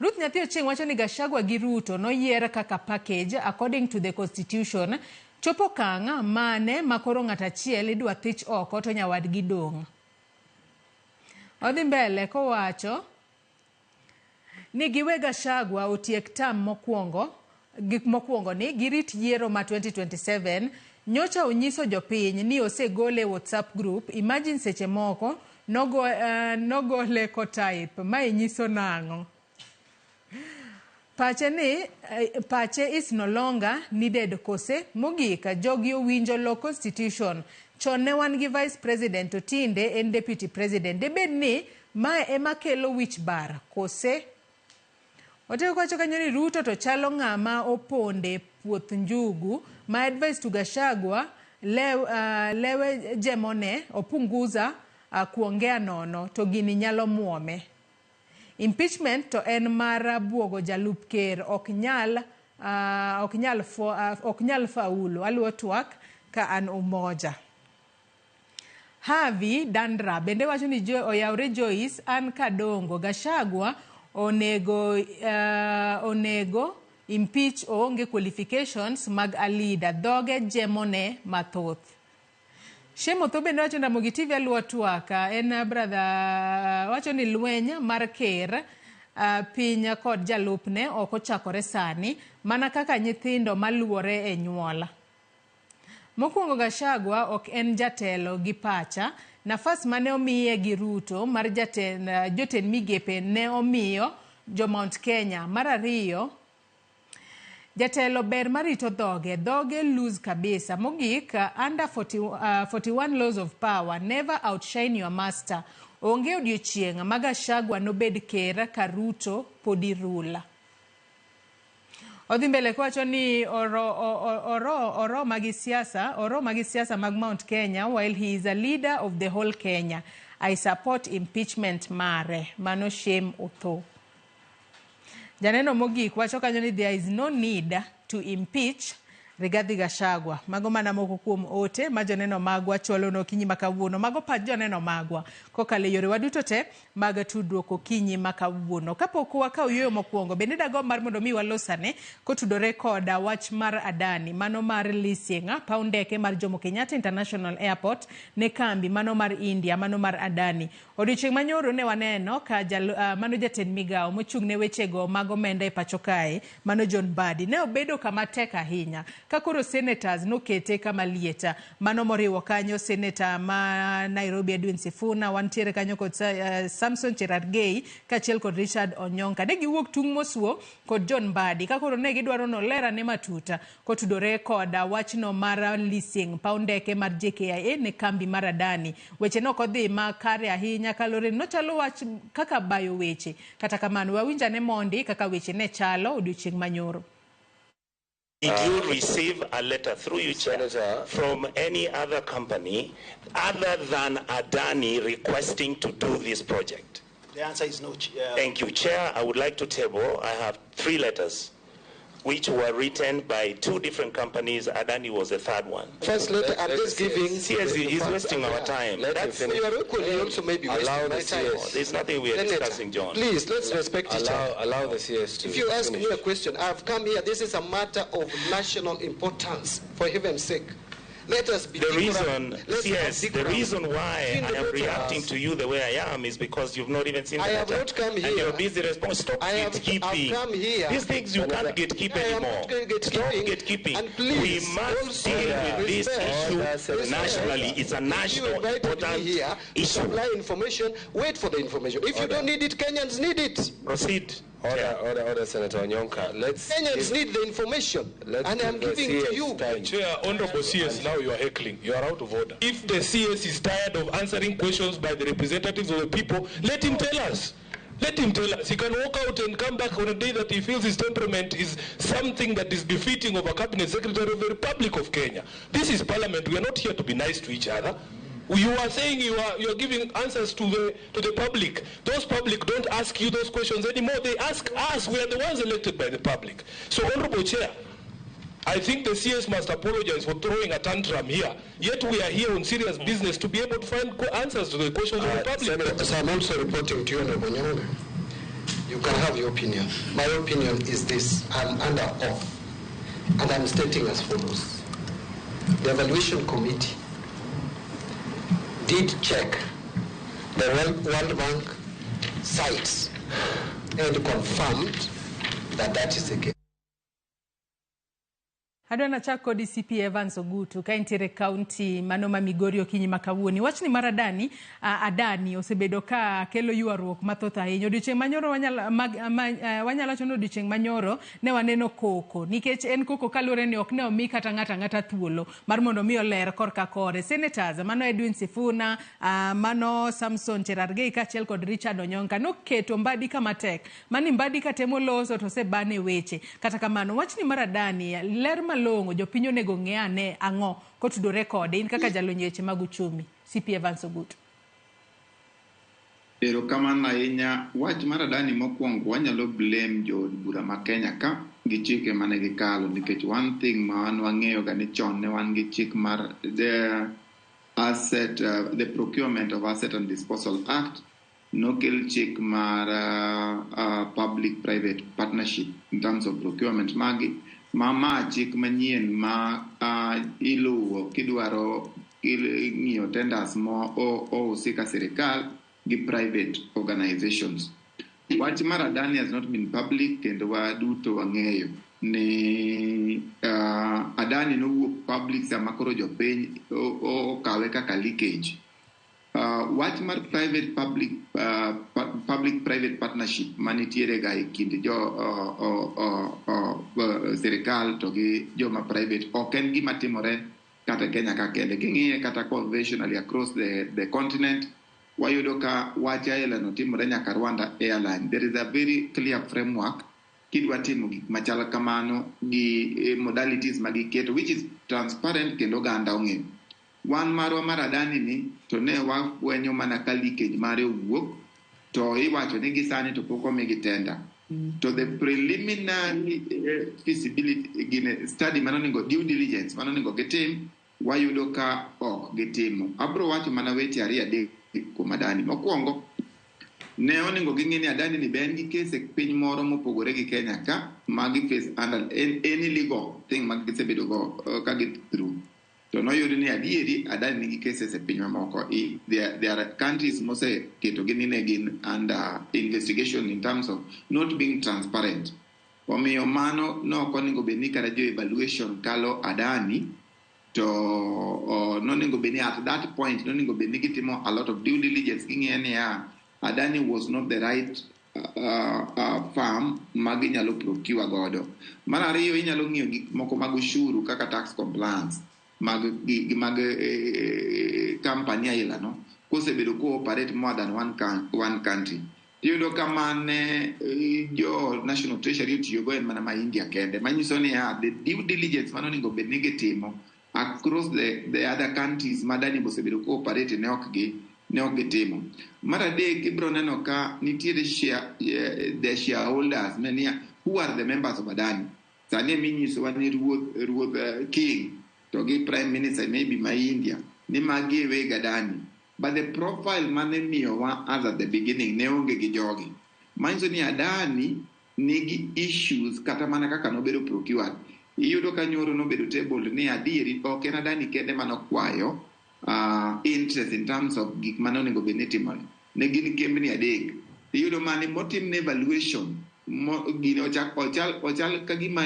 Ruth Nyathi Ochieng wacho ni Gachagua gi Ruto noyier kaka package according to the constitution. Chopo okang' mane ma koro ng'at achiel idwa thich oko to nyawadgi dong'. Odhi mbele kowacho ni giwe Gachagua otiek term mokwongo gik mokwongo ni girit yiero ma 2027 nyocha onyiso jopiny ni osegole e WhatsApp group imagine seche moko nogole kotype mae nyiso nang'o pache ni pache is no longer needed kose mogik jogi owinjo lo constitution chon ne wan gi vice president to tinde en deputy president debed ni mae ema kelo wich bar kose Oteko wacho kanyo ni Ruto to chalo ng'ama oponde puoth njugu. My advice to Gachagua lewe jemone opunguza kuongea nono to gini nyalo muome. Impeachment to en mar buogo jalup ker ok nyal ok nyal faulu. Aluwo twak ka an Umoja. Harvey Dandra bende wacho ni oyawre Joyce an Kadongo Gachagua onego impeach oonge qualifications mag a leader dhoge jemone mathoth. Shemotho bende wacho ni Ramogi TV aluwo twak en brother wacho ni lweny mar ker piny kod jalupne ok ochakore sani mana kaka nyithindo maluwore e nyuol. Mokwongo Gachagua ok en jatelo gi pacha, nafas mane omiye gi Ruto mar jotend migepe ne omiyo jo Mount Kenya. Mar ariyo, jatelo ber marito dhoge, dhoge lose kabisa. Mogik, under 41 laws of power, never outshine your master. Onge odiochieng' ma Gachagua nobed ker ka Ruto podi rula. Odhi mbele kowacho ni oroma gi siasa mag Mount Kenya while he is a leader of the whole Kenya. I support impeachment mare. Mano shame otho. Janeno mogik wacho kanyo ni there is no need to impeach Rigathi Gachagua. Mago mana moko kuom ote ma joneno magwa chwalo no okinyi ma kawuono. Mago pach joneno magwa kokalo e yore wa duto te mag tudruok okinyi ma kawuono. Kapok wakawo yueyo mokwongo, bende dagomb mar mondo mi walosane kotudore koda wach mar Adani, mano mar leasing paw ndeke mar Jomo Kenyatta International Airport ne kambi mano mar India, mano mar Adani. Odiochieng' manyoro ne waneno ka mano jatend migawo mochung' ne wechego mag omenda e pacho kae, mano John Mbadi, ne obedo kama tek ahinya ka koro senators nokete kama liet. Mano moriwo kanyo senator ma Nairobi Edwin Sifuna, wantiere kanyo kod Samson Cherargei kaachiel kod Richard Onyonka. Ne giwuok tung' mosuo kod John Mbadi ka koro ne gidwaro nolerane matut kotudore kod wachno mar leasing paw ndeke mar JKIA ne kambi mar Adani. Weche ne ok odhi makare ahinya kaluwore ni nochalo wach kaka bayo weche. Kata kamano wawinj ane mondi kaka weche ne chalo odiochieng' manyoro. Did you receive a letter through you, Chair, Senator, from any other company other than Adani requesting to do this project? The answer is no. Thank you, Chair. I would like to table. I have 3 letters which were written by 2 different companies. Adani was the third one. First letter, I'm just giving... CS is wasting our time. That's, you are equally also maybe wasting my time. There's nothing we are Senator, discussing, John. Please, let's respect each other. Allow the CS to If you ask finish. Me a question, I've come here. This is a matter of national importance, for heaven's sake. Let us be The reason, CS, the reason why I am reacting to you the way I am is because you've not even seen the I have letter. not come here. And you're busy responding. Stop gatekeeping. I've come here. These things you can't gatekeep anymore. Stop gatekeeping. And please, we must deal with this issue nationally. It's a national important issue. Supply information. Wait for the information. If you don't need it, Kenyans need it. Proceed. Order, order, order, Senator Onyonka. Let's Kenyans need the information, and I'm giving to you. Chair, Honorable CS, now you are heckling. You are out of order. If the CS is tired of answering questions by the representatives of the people, let him tell us. Let him tell us. He can walk out and come back on a day that he feels his temperament is something that is befitting of a cabinet secretary of the Republic of Kenya. This is parliament. We are not here to be nice to each other. You are saying you are giving answers to the public. Those public don't ask you those questions anymore. They ask us. We are the ones elected by the public. So, Honorable Chair, I think the CS must apologize for throwing a tantrum here. Yet we are here on serious business to be able to find answers to the questions of the public. Senator, so I'm also reporting to you, Honorable Onyonka. You can have your opinion. My opinion is this: I'm under oath, and I'm stating as follows. The evaluation committee did check the World Bank sites and confirmed that that is the case. Adwa nachak kodi, CP Evans Ogutu, ka intiere kaunti mano ma Migori okinyi ma kawuono. Wachni mar Adani osebedo ka kelo ywaruok mathoth ahinya. Odiochieng' manyoro wanyalo, mag, ma, wanyalo wacho ni odiochieng' manyoro ne waneno koko nikech en koko kaluwore ni ok ne omi kata ng'ato ang'ata thuolo mar mondo mi oler korka kore. Senators mano Edwin Sifuna, mano Samson Cherargei kaachiel kod Richard Onyonka noketo Mbadi kama tek. Mani Mbadi katemo loso to osebane weche. Kata kamano, wachni mar Adani, ler malong'o jopiny onego ng'e ane ang'o kotudore kode, in kaka jalony e weche mag uchumi, CP Evans Ogutu. Erokamano ahinya. Wach mar Adani mokwongo, wanyalo blame jood bura ma Kenya ka gi chike mane gikalo, nikech one thing ma wan wang'eyo ga ni chon ne wan gi chik mar the Procurement of Asset and Disposal Act. Nokel chik mar public private partnership in terms of procurement magi ma chik manyien ma iluwo kidwaro ng'iyo tenders mo ousi ka sirikal gi private organizations. Wach mar Adani has not been public, kendo waduto wang'eyo ni Adani nowuok public sama koro jopiny okawe kaka leakage. Wach mar private public public private partnership manitiere ga e kind jo sirikal to gi joma private ok en gima timore kata Kenya ka kende. King'iye kata conventionally across the continent, wayudo ka wach aila no timore nyaka Rwanda Airline. There is a very clear framework kidwa timo gik machal kamano gi modalities magiketo, which is transparent kendo oganda ong'eyo. Wan marwa mar Adani ni to ne wafwenyo mana ka leakage mare owuok, to iwacho ni gisani to pok omigi tender. To the preliminary feasibility gine study manonego, due diligence manonego gitim, wayudo ka ok gitimo. Abro wacho mana weche ariyo adek kuom Adani. Mokwongo, ne onego ging'e ni Adani ni be en gi case e piny moro mopogore gi Kenya ka ma gi face under any legal thing ma gisebedo go ka gi through. To noyud ni adieri Adani nigi cases e piny mamoko. There are countries moseketo gi ni ne gin under investigation in terms of not being transparent. Omiyo mano nok onego bed ni kata jo evaluation kalo Adani to nonego bed ni at that point nonego bed ni gitimo a lot of due diligence, ging'iyo niya Adani was not the right firm ma ginyalo procure godo. Mar ariyo, inyalo ng'iyo gik moko mag ushuru kaka tax compliance mag gi mag company aila no kosebedo ko operate more than one country. Tiyudo ka mane jo National Treasury otiyogo en mana ma India kende, manyiso niya the due diligence mane onego bed ni gitimo across the other countries ma Adani osebedo ko operate ne ok gitimo. Mar adek, ibiro neno ka nitiere the shareholders mania who are the members of Adani. Sani eminyisowa ni ruoth king to gi prime minister maybe ma India ni magi e weg Adani. But the profile mane miyowa as at the beginning ne onge gi jogi. Manyiso ni Adani nigi issues kata mana kaka nobedo procured. Iyudo ka nyoro nobedo tabled ni adieri ok en Adani kende manokwayo interest in terms of gik mane onego bed ni timore. Ne gin kembni adek. Iyudo mane motimne evaluation gini ochak ochal ka gima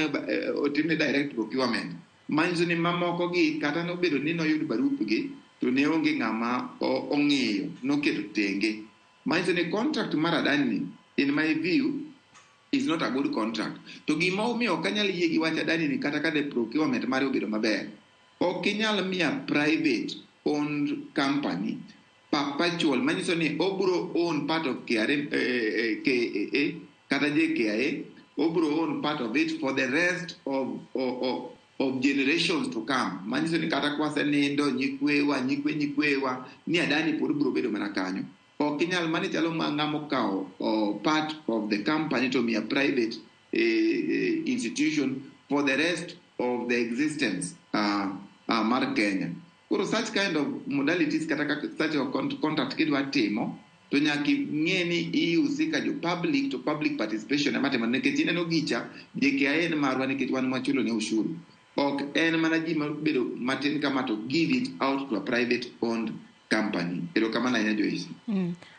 otimne direct procurement. Manyiso ni mamoko gi kata nobedo ni noyud barupgi to ne onge ng'ama ong'iyo noketo tenge. Manyiso ni contract mar Adani ni, in my view, is not a good contract. To gima omiyo ok anyal yie gi wach Adani ni kata ka the procurement mare obedo maber, ok inyal miya private owned company Perpetual manyiso ni obro own part of KRA, KAA kata JKIA, obro own part of it for the rest of generations to come. Manyiso ni kata kwasenindo, nyikwewa, nyikwe nyikwewa, ni Adani pod bro bedo mana kanyo. Ok inyal mani chalo ma ng'ama okawo part of the company to miya private institution for the rest of the existence mar Kenya. Koro such kind of modalities kata kaka such a contract kidwa timo to nyaka ing'e ni ihusika jo public to public participation ema timo, nikech ineno gicha JKIA en marwa nikech wan mwachulo ne ushuru. Ok en mana ji mabedo matin kama to give it out to a private owned company. Erokamano ahinya, Joyce.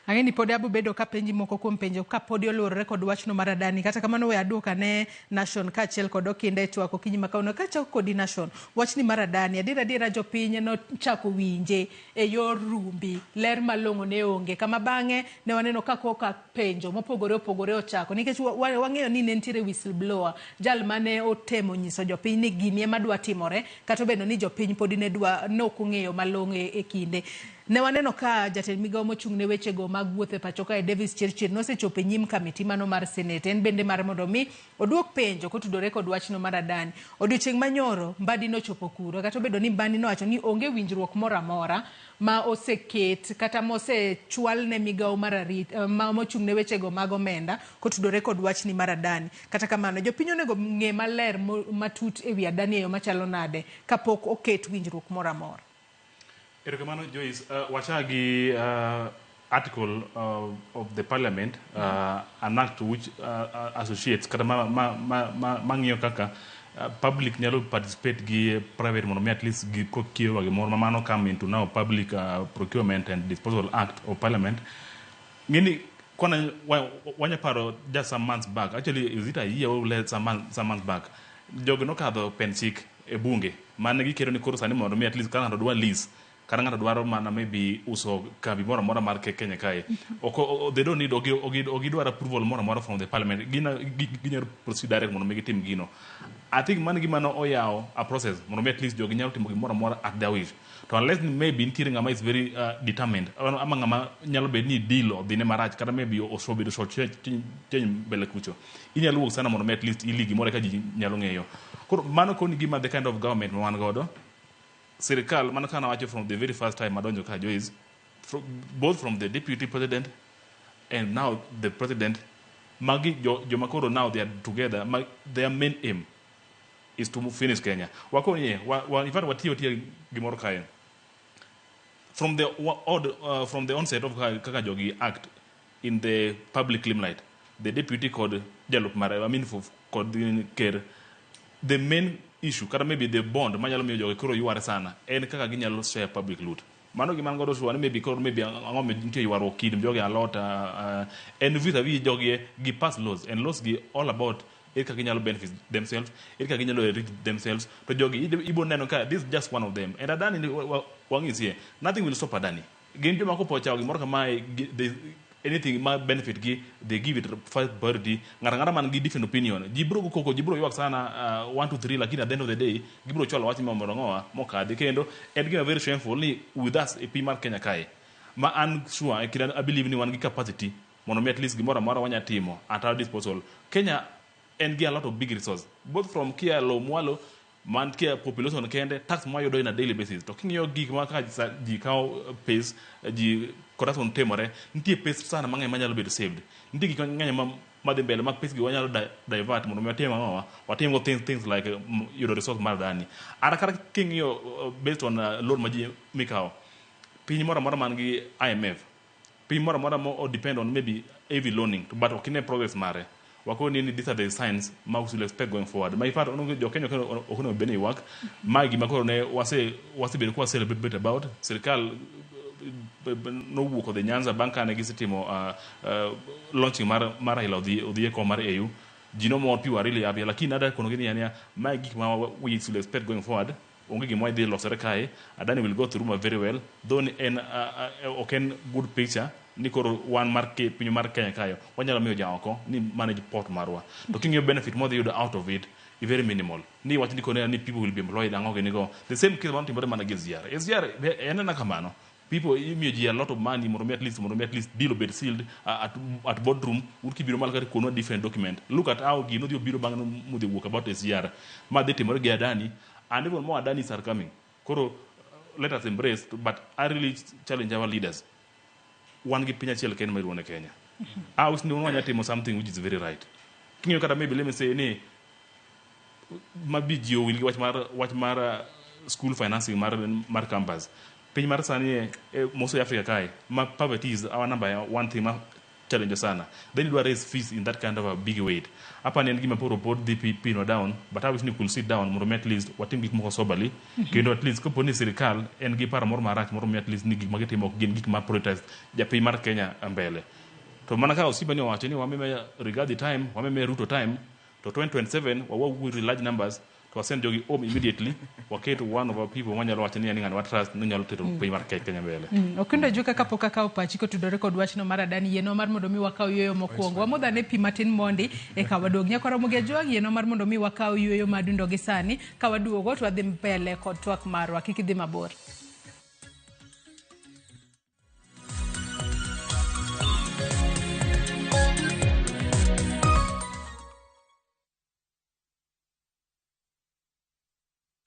Ang'e ni pod abo bedo ka penji moko kuom penjo ka podi oluorore kod wachno mar Adani. Kata kamano, we aduok ane Nation kaachiel kod Okinda e twak okinyi ma kawuono. Kachako kodi, Nation, wachni mar Adani, adier adiera jopiny nochako winje e yor rumbi, ler malong'o ne onge. Kama bang'e ne waneno ka koka penjo mopogore opogore ochako nikech wang'eyo ni ne nitiere whistleblower, jal mane otemo nyiso jopiny ni gini ema dwa timore, kata obedo ni jopiny podi ne dwa nok ong'eyo malong'o. E kinde ne waneno ka jatend migawo mochung' ne wechego mag wuoth e pacho kae, Davis Chirchir, nosechopo e nyim kamiti mano mar Senate, en bende mar mondo mi oduok penjo kotudore kod wachno mar Adani. Odiochieng' manyoro Mbadi nochopo kuro, kata obedo ni Mbadi nowacho ni onge winjruok moro amora ma oseket kata mosechwal ne migawo mar arit ma mochung' ne wechego mag omenda kotudore kod wachni mar Adani. Kata kamano, jopiny onego ng'e maler matut e wi Adani e yo machalo nade kapok oket winjruok moro amora. Erokamano, Joyce. Wachak gi article of the parliament, an act which associates kata ma ng'iyo kaka public nyalo participate gi private mondo mi at least gi kiewa gimoro ma mano come into now Public Procurement and Disposal Act of Parliament. Ng'eni kona wanya paro just some months back, actually is it a year or less, some months back, jogi nokadho pen chik e bunge mane giketo ni koro sani mondo mi at least ka ng'ato dwa lease kata ng'ato dwaro mana maybe uso kambi moro amora mar Kenya kae, ok they don't need ok gidwar approval moro amora from the parliament. Ginyalo proceed direct mondo mi gitim gino. I think mano gima no oyawo a process mondo mi at least jogi nyalo timo gimoro amora at their wish, to unless ni maybe nitiere ng'ama is very determined ama ng'ama nyalo bet ni deal odhine marach kata maybe osebedo short change mbele kucho, inyalo wuok sana mondo mi at least ili gimoro eka ji nyalo ng'eyo. Koro mano koni gima the kind of government ma wan godo, sirikal mana kana wacho from the very first time adonjo ka, Joyce, both from the deputy president and now the president, magi jo, joma koro now they are together, their main aim is to finish Kenya. Wakoni in fact watiyo tiyo gimoro kae from the onset of kaka jogi act in the public limelight, the deputy kod jalup mare, I mean for, kod ker, the main issue kata maybe the bond manyalo miyo jogi koro yware sana en kaka ginyalo share public loot. Mano gima an godo sure ni maybe koro maybe ang'o nitie ywaruok kind jogi alot en vis-a-vis jogi gi pass laws and laws gi all about ere kaka ginyalo benefit themselves, ere kaka ginyalo enrich themselves. To jogi ibo neno ka this is just one of them. And Adani ni wang'isie, nothing will stop Adani. Gin joma kopo ochako gimoro kamae, anything ma benefit gi, they give it first priority. Ng'ato ang'ata man gi different opinion, ji biro go koko, ji biro ywak sana, 1 2 3, lakini at the end of the day gibiro chwalo wach mondo ang'owa mokadhi. Kendo en gima very shameful ni with us e piny mar Kenya kae, ma an sure e kind I believe ni wan gi capacity mondo mi at least gimoro amora wanya timo at our disposal. Kenya en gi a lot of big resource, both from kia low mwalo man kia population kende, tax mwayudo in a daily basis. To king'iyo gik ma ka ji kawo pes ji corruption timore, nitie pes sana mang'eny manyalo bedo saved, nitie gik mang'eny ma madhi mbele ma pes gi wanyalo divert mondo mi watim ang'owa watim go things like yudo resource mar dhani. Ara kata king'iyo based on loan ma ji mikawo, piny moro amora man gi IMF, piny moro amora mo o depend on maybe heavy loaning, but ok ine progress mare. Wakoni ni these are the signs ma we should expect going forward. Ma in fact onego jo Kenya ok onego bed ni ywak ma gima koro ne wasebedo ka celebrate about. Sirikal nowuok odhi Nyanza bang' kane gisetimo launching mar Raila odhi e kom mar AU. Ji nomor, people are really happy, lakini ada konogi ni niya mae gik ma we should expect going forward. Onge gima dhi losore kae. Adani will go through ma very well, though ni en ok en good picture ni koro wan mar piny mar Kenya kae wanyalo miyo jaoko ni manage port marwa, to king'iyo benefit modhi yudo out of it is very minimal. Ni wach ni kone ni people will be employed, ang'o gini go. The same case mano timore mana gi SGR. SGR en ena kamano. People imiyo ji a lot of money mondo mi at least deal obed sealed at boardroom. Un kibiro malo kata konwa different document. Look at how gino dhi obiro bang' modhi wuok about SGR ma dhi timore gi Adani, and even more Adanis are coming. Koro let us embrace, but I really challenge our leaders. Wan gi piny achiel kende ma iluongo ni Kenya. Aus ni wanya timo something which is very right. King'iyo kata, maybe let me say ni mabi ji owil gi wach mar school financing mar campus. Piny mar sani e most of Africa kae ma poverty is our number one thing ma challenge sana, then idwa raise fees in that kind of a big weight. Apa ni en gima poro pod dhi pino down, but I wish ni could sit down mondo mi at least watim gik moko soberly. Kendo at least kopo ni sirikal en gi paro moro marach moro mi at least ni gik ma gitimo ok gin gik ma prioritize japiny mar Kenya mbele. To mana kaka Osiba ni owacho ni wameme Rigathi time, wameme Ruto time, to 2027 wawuok with large numbers to wasend jogi home immediately, waket one of our people manyalo wacho ni ng'ani wa trust ni nyalo tero piny mar Kenya mbele. Okindo Juka, kapok akawo pachi kotudore kod wachno mar Adani, yienwa mar mondo mi wakaw yueyo mokwongo. Wamodh ane pi matin mondi eka waduog. Nyakwar Ramogi Ajwang', yienwa mar mondo mi wakaw yueyo madundo gi sani. Ka waduogo to wadhi mbele kod twak marwa. Kik idhi mabor.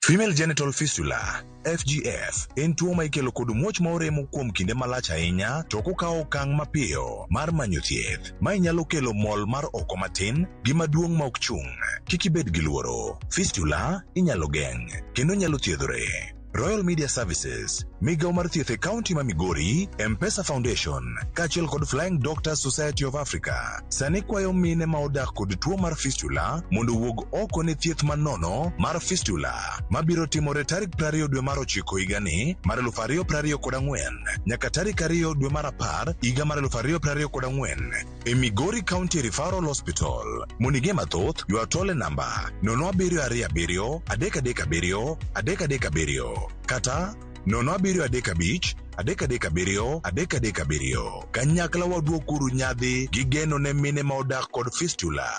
Female genital fistula (FGF) en tuo ma ikelo kod muoch ma oremo kuom kinde malach ahinya to ok okawo okang' mapiyo mar manyo thieth. Mae nyalo kelo mol mar oko matin gi maduong' ma ok chung'. Kik ibed gi luoro. Fistula inyalo geng' kendo nyalo thiedhore. Royal Media Services, migawo mar thieth e kaunti ma Migori, M-Pesa Foundation, kaachiel kod Flying Doctors Society of Africa, sani kwayo mine ma odak kod tuo mar fistula mondo owuog oko ne thieth manono mar fistula mabiro timore tarik 20 dwe mar ochiko higani mar 2024 nyaka tarik 2 dwe mar 10 higa mar 2024 e Migori County Referral Hospital. Mondo ing'e mathoth, ywa tol e namba 0727 337 337 kata 0735 337 337. Kanyakla waduokuru nyadhi gi geno ne mine ma odak kod fistula.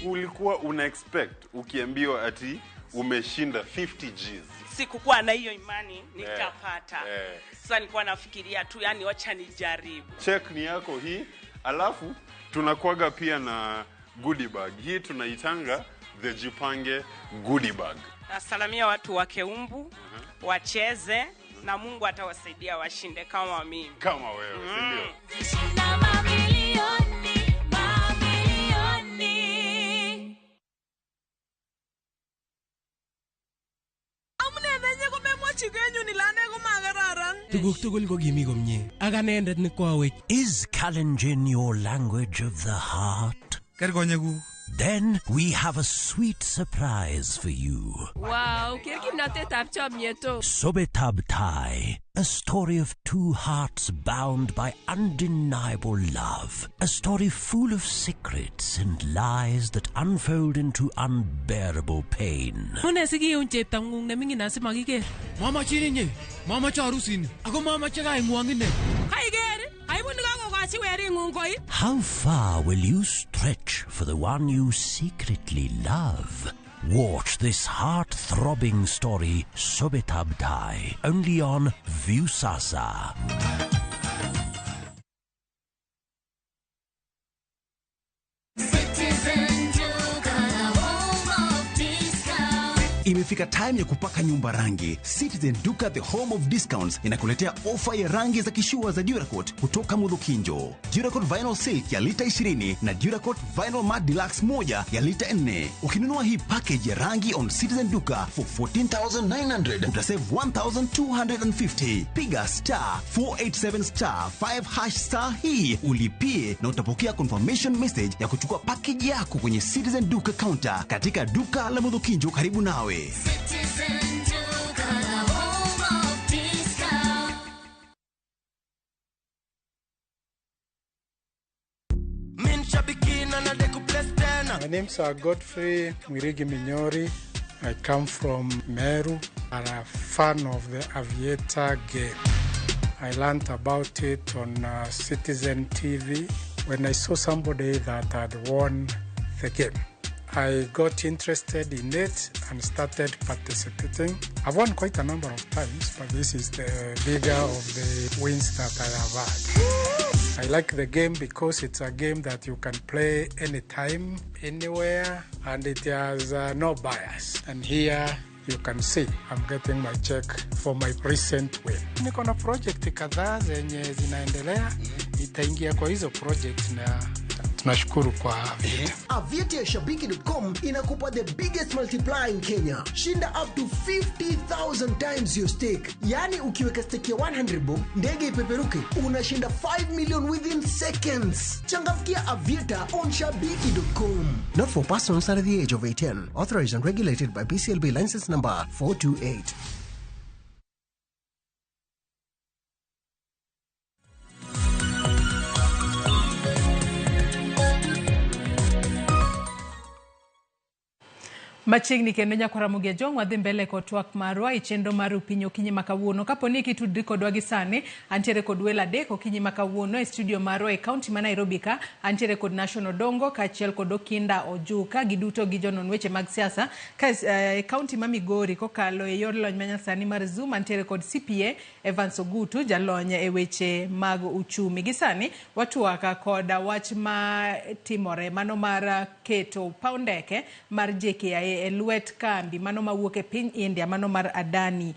Ulikuwa una expect ukiambiwa ati umeshinda 50 Gs? Sikukuwa na hiyo imani nitapata. Sasa nilikuwa nafikiria tu, yani wacha nijaribu. Check ni yako hii, alafu tunakuaga pia na goodie bag. Hii tunaitanga the Jipange goodie bag. Nasalamia watu wa Keumbu, wacheze na Mungu atawasaidia washinde kama mimi. Kama wewe, si ndio? Shinda mamilioni, mamilioni. Amune nenye komemwochi kenyun ile ane komakararan. Tuguk tugul ko kimi komie ak anendet ne kwawech. Is Kalenjin your language of the heart? Ker konyekuk. Then we have a sweet surprise for you. Wow, ker kimnatetab chomyet o. Sobetab Tai, a story of two hearts bound by undeniable love. A story full of secrets and lies that unfold into unbearable pain. Mune sikiun cheptang'ung neming'in asimakiker. Mamachin inye, mamache arusini, ako mamache kaing'wong ine. Kaiker, aibu nikakokochi wering'ung koi. How far will you stretch for the one you secretly love? Watch this heart-throbbing story, Sobetab Tai, only on Viusasa. Citizen Duka, the home of discount. Imefika time ya kupaka nyumba rangi. Citizen Duka, the home of discounts, inakuletea ofa ya rangi za kishua za Duracoat kutoka Mudhukinjo. Duracoat Vinyl Silk ya lita 20 na Duracoat Vinyl Matte Deluxe moja ya lita 4. Ukinunua hii package ya rangi on Citizen Duka for 14,900, utasave 1,250. Piga *487*5# star hii ulipie na utapokea confirmation message ya kuchukua package yako kwenye Citizen Duka counter katika duka la Mudhukinjo karibu nawe. Citizen Duka, the home of discount. My name's Godfrey Mwirigi Minyori. I come from Meru. I'm a fan of the Aviator game. I learned about it on Citizen TV when I saw somebody that had won the game. I got interested in it and started participating. I've won quite a number of times, but this is the bigger of the wins that I have had. I like the game because it's a game that you can play anytime, anywhere, and it has no bias. And here you can see I'm getting my check for my recent win. Niko na project kadhaa zenye zinaendelea, itaingia kwa hizo project na tunashukuru kwa Aviator. Aviator ya Shabiki.com inakupa the biggest multiplier in Kenya. Shinda up to 50,000 times your stake. Yani ukiweka stake ya 100 bob, ndege ipeperuke, unashinda 5 million within seconds. Changamkia Aviator on Shabiki.com. Not for persons under the age of 18. Authorized and regulated by BCLB license number 428. Machiegni kendo nyakwara Ramogi Ajwang' wadhi mbele kod twak marwa e chenro mar Upiny okinyi ma kawuono. Kapo ni kitudri kodwa gi sani, antiere kod welo adek okinyi ma kawuono e studio marwa e kaunti ma Nairobi ka. Antiere kod Nation Odongo kaachiel kod Okinda Ojuka, giduto gi jonon weche mag siasa. Ka e kaunti ma Migori kokalo e yor lony manyasani mar Zoom, antiere kod CPA Evans Ogutu, jalony e weche mag uchumi. Gi sani watwak kod wach ma timore mano mar keto paw ndeke mar JKIA e lwet kambi mano mawuok e piny India, mano mar Adani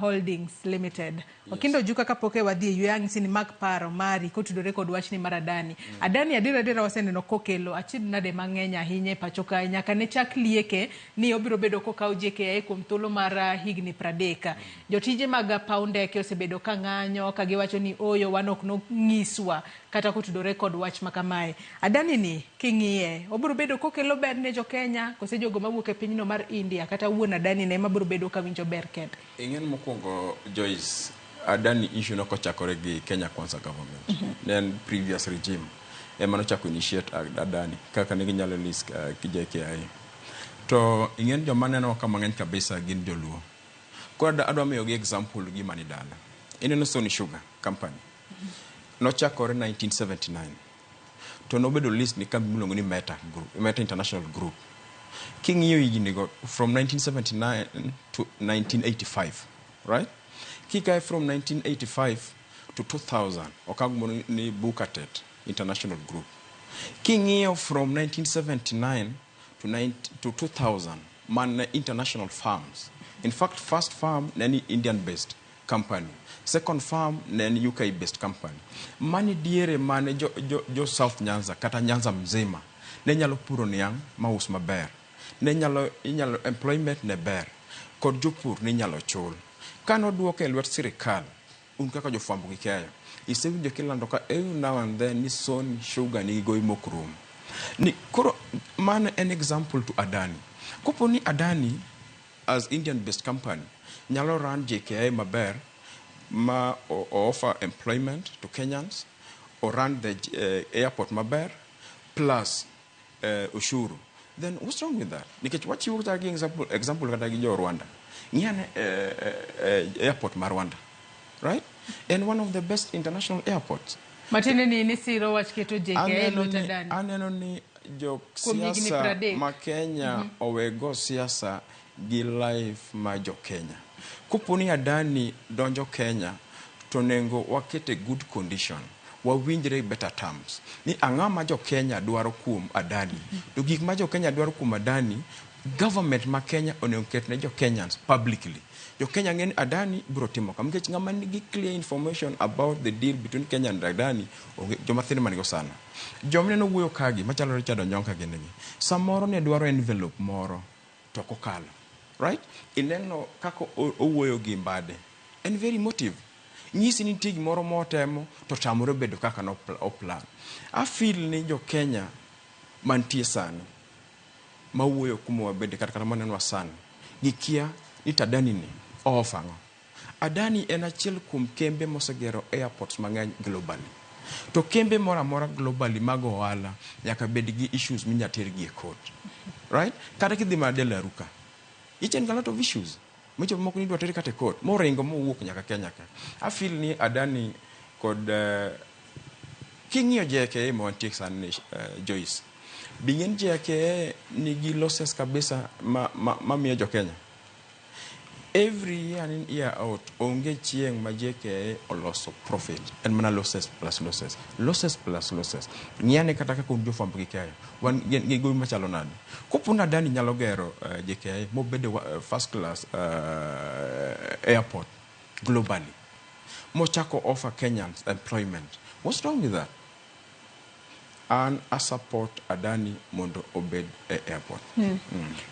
Holdings Limited. Yes. Okinda Ojuka, kapok e wadhi e yweyo, ang'isi ni mak paro mari kotudore kod wachni mar Adani. Adani adiera waseneno kokelo achiedh nade mang'eny ahinya e pacho kae nyaka ne chak lieke ni obiro bedo kokawo JKIA kuom thuolo mar higni 30. Jotije mag paw ndeke osebedo ka ng'anyo ka giwacho ni oyo wan ok nonyiswa kata kotudore kod wach makamae. Adani ni king'iye obiro bedo kokelo ber ne jo Kenya kose jogo mawuok e pinyno mar India, kata wuon Adani ne ema biro bedo ka winjo ber kende? Ing'en mokwongo, Joyce, Adani issue nokochakore gi Kenya Kwanza government. Ne en previous regime ema nochako initiate Adani kaka ne ginyalo lease JKIA. To ing'en joma neno ka mang'eny kabisa gin joluo. Koro adwa miyogi example gi mani dala. Ineno Sony Sugar Company. Nochakore 1979. To nobedo list ni kambi miluongo ni Meta Group, Meta International Group. King'iyo higni go from 1979 to 1985, right? Kikae from 1985 to 2000, okaw gimoro ni Bukatet International Group. King'iyo from 1979 to 2000, man international firms. In fact, first firm ne ni Indian-based company. Second firm ne en UK-based company. Mani diere mane jo South Nyanza, kata Nyanza mzima, ne nyalo puro niang' maus maber. Ne nyalo, inyalo employment ne ber. Kod jopur ne inyalo chul. Kanoduoke e lwet sirikal, un kaka jofwambo gi keyo, isewinjo kilando ka every now and then ni Sony Sugar nigi gowi mok rum. Ni koro mano en example to Adani. Kopo ni Adani as Indian-based company nyalo run JKIA maber ma o offer employment to Kenyans, or run the airport maber plus ushuru, then what's wrong with that? Nikech wachiwo kata gi example kata gi jo Rwanda. Ng'iyane airport ma Rwanda, right? And one of the best international airports. Matiende ni nisiro wach keto JKIA lwet Adani. Aneno ni jo siasa ma Kenya owego siasa gi life ma jo Kenya. Kopo ni Adani donjo Kenya, to nengo wakete good condition, wawinjre better terms. Ni ang'o ma jo Kenya dwaro kuom Adani? To gik ma jo Kenya dwaro kuom Adani, government ma Kenya onego ket ne jo Kenyans publicly. Jo Kenya ng'e ni Adani biro timo kama, nikech ng'ama nigi clear information about the deal between Kenya and Adani, onge joma thin manigo sana. Joma neno wuoyo kagi, machalo Richard Onyonka gini gi, samoro ne dwaro envelope moro to ok okalo. Right? Ineno kaka owuoyo gi Mbade. En very emotive. Nyisi ni nitie gimoro motemo to tamore bedo kaka no oplan. I feel ni jo Kenya mantie sani mawuoyo kuma wabede kata kata manenwa sani gikia ni to Adani ni ooffer ang'o. Adani en achiel kuom kembe mosegero airports mang'eny globally. To kembe moro amora globally mag ohala nyaka bed gi issues minya tergi e court. Right? Kata kidhi mana De La Rue ka, each and a lot of issues. Micho moko ni idwa ter kata e court, moringo mowuok nyaka Kenya ka. I feel ni Adani kod king'iyo JKIA ma wantie sani ni, Joyce, Bing'en JKIA nigi losses kabisa ma miyo jo Kenya. Every year in, year out, onge chieng' ma JKIA oloso profit. En mana losses plus losses, losses plus losses. Ng'iyane kata kaka un jofwamb gi keyo. Wan gi gowi machalo nade. Kopo ni Adani nyalo gero JKIA mobedo first class airport globally, mochako offer Kenyans employment. What's wrong with that? An a support Adani mondo obed e airport.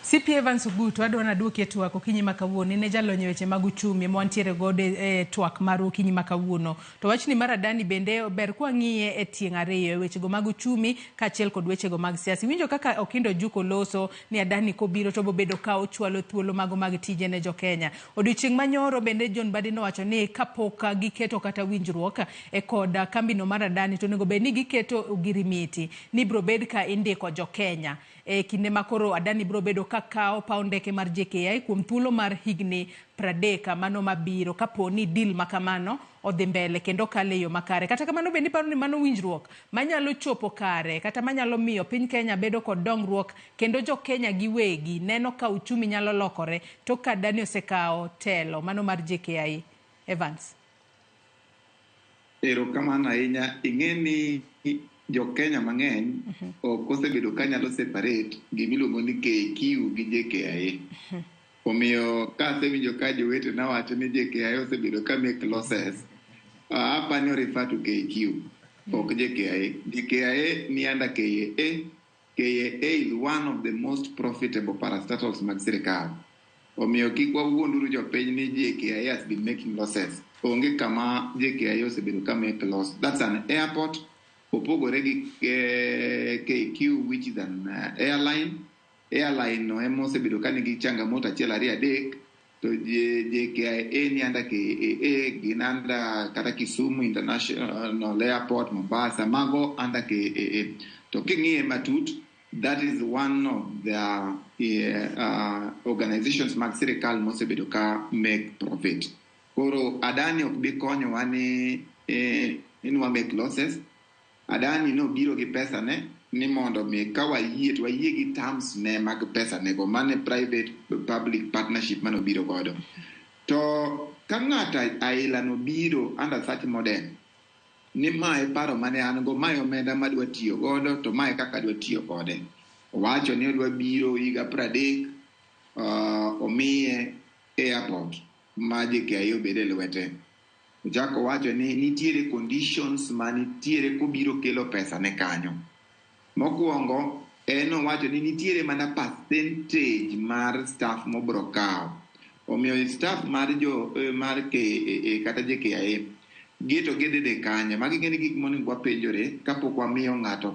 CP Evans Ogutu, adwa naduoki e twak okinyi ma kawuono. In e jalony e weche mag uchumi ma wantiere godo e twak mar okinyi ma kawuono. To wachni mar Adani bende ber kwang'iye e tieng' ariyo, e wechego mag uchumi kaachiel kod wechego mag siasa. Iwinjo kaka Okindo Ojuko loso ni Adani kobiro to bobedo ka ochwalo thuolo mago mag tije ne jokenya. Odiochieng' manyoro bende John Mbadi nowacho ni kapok giketo kata winjruok e kod kambino mar Adani, to onego bed ni giketo ogirimiti ni biro bed ka indiko jokenya e kinde ma koro Adani biro bedo ka kawo paw ndeke mar JKIA kuom thuolo mar higni 30 mano mabiro, kapo ni deal ma kamano odhi mbele kendo kalo e yo makare. Kata kamano, bende iparo ni mano winjruok manyalo chopo kare kata manyalo miyo piny Kenya bedo kod dongruok kendo jo Kenya giwegi neno ka uchumi nyalo lokore tok ka Adani osekawo telo mano mar JKIA? Evans. Erokamano ahinya. Ing'e ni jo Kenya mang'eny ok osebedo ka nyalo separate gimiluongo ni KQ gi JKIA. Omiyo kasewinjo ka jowetena wacho ni JKIA osebedo ka make losses, apani refer to KQ, ok JKIA. JKIA ni under KAA. KAA is one of the most profitable parastatals mag sirikal. Omiyo kik wawuonduru jopiny ni JKIA has been making losses. Onge kama JKIA osebedo ka make loss. That's an airport. Opogore gi KQ, which is an airline. Airline no ema osebedo ka nigi changamoto achiel, ariyo, adek, to JKIA ni under KAA, gin under kata Kisumu International Airport, Mombasa, mago under KAA. To king'iye matut, that is one of the organizations mag sirikal mosebedo ka make profit. Koro Adani ok bi konyowa ni wa make losses. Adani nobiro gi pesa ne ni mondo mi ka wayie to wayie gi terms ne mag pesa nego mane private public partnership manobiro godo. To ka ng'ato aila no biro under such model ni mae paro mane an go, mae omenda madwa tiyo godo, to mae kaka adwa tiyo kode. Owacho ni odwa biro higa 30, omiye airport ma JKIA obed e lwete. Ochako owacho ni nitiere conditions manitiere kobiro kelo pesa ne kanyo. Mokwongo, en owacho ni nitiere mana percentage mar staff mobro kawo. Omiyo staff mar jo mar KAA kata JKIA gi to gidhi dhi kanye? Magi gin gik monego wapenjore kapok wamiyo ng'ato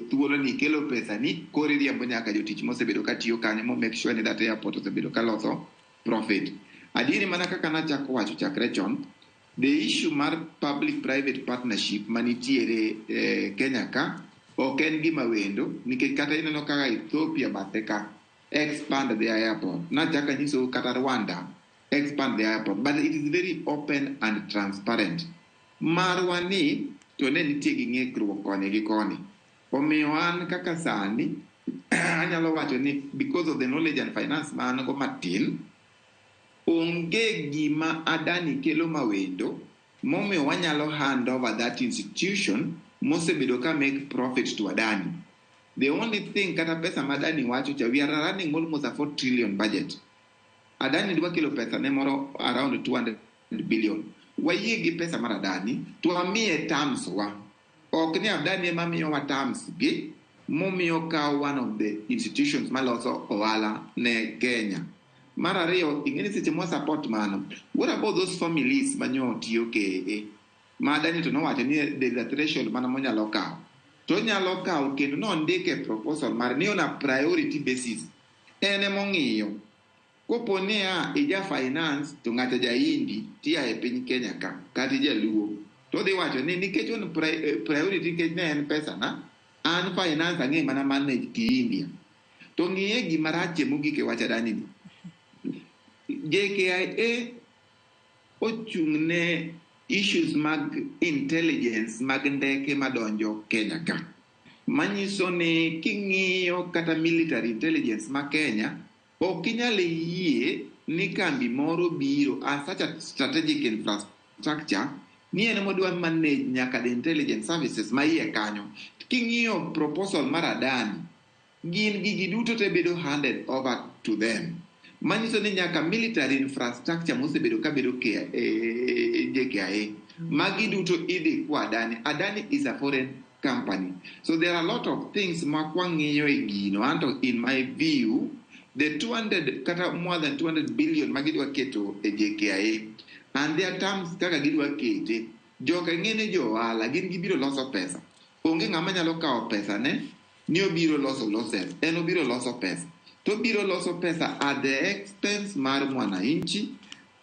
thuolo ni kelo pesa ni koro iriembo nyaka jotich mosebedo ka tiyo kanyo mo make sure ni that airport osebedo ka loso profit. Adieri mana kaka nachako wacho chakre chon, the issue mar public private partnership manitiere Kenya ka ok en gima wendo, nikech kata ineno kaka Ethiopia bathe ka expand their airport. Nachako anyisou kata Rwanda expand the airport, but it is very open and transparent. Marwa ni to ne nitie gi ng'ikruok koni gi koni. Omiyo an kaka sani anyalo wacho ni because of the knowledge and finance ma an go matin, onge gima Adani kelo mawendo momiyo wanyalo hand over that institution mosebedo ka make profit to Adani. The only thing, kata pesa ma Adani wacho cha, we are running almost a 4 trillion budget. Adani dwa kelo pesa ne moro around 200 billion. Wayie gi pesa mar Adani to wamiye terms wa. Ok ni Adani ema miyowa terms gi momiyo kawo one of the institutions maloso ohala ne Kenya. Mar ariyo, ing'e ni seche mwa support mano, what about those families manyo tiyo KAA? Ma Adani to nowacho ni there is a threshold mana monyalo kawo. To onyalo kawo kendo nondike proposal mare ni on a priority basis. En emong'iyo. Kopo niya ija finance to ng'ato ja Hindi tiya e piny Kenya ka kata ijaluo, to odhi wacho ni nikech on priority, nikech ne en pesa na an finance ang'e mana manage ki India. To ng'iye gima rachie mogik e wach Adani ni. JKIA ochung' ne issues mag intelligence mag ndeke madonjo Kenya ka. Manyiso ni king'iyo kata military intelligence ma Kenya, ok inyal yie ni kambi moro biro as such a strategic infrastructure ni en modwa manage nyaka the intelligence services ma iye kanyo. King'iyo proposal mar Adani, gin gigi duto te bedo handed over to them. Manyiso ni nyaka military infrastructure mosebedo kabedo JKIA, magi duto idhi kwa Adani. Adani is a foreign company. So there are a lot of things ma kwang'iyo e gino. Anto in my view, the 200 kata more than 200 billion ma gidwa keto e JKIA and their terms kaka gidwa kete, joka ing'e ni jo ohala gin gibiro loso pesa. Onge ng'ama nyalo kawo pesa ne ni obiro loso losses, en obiro loso pesa. To obiro loso pesa at the expense mar mwananchi,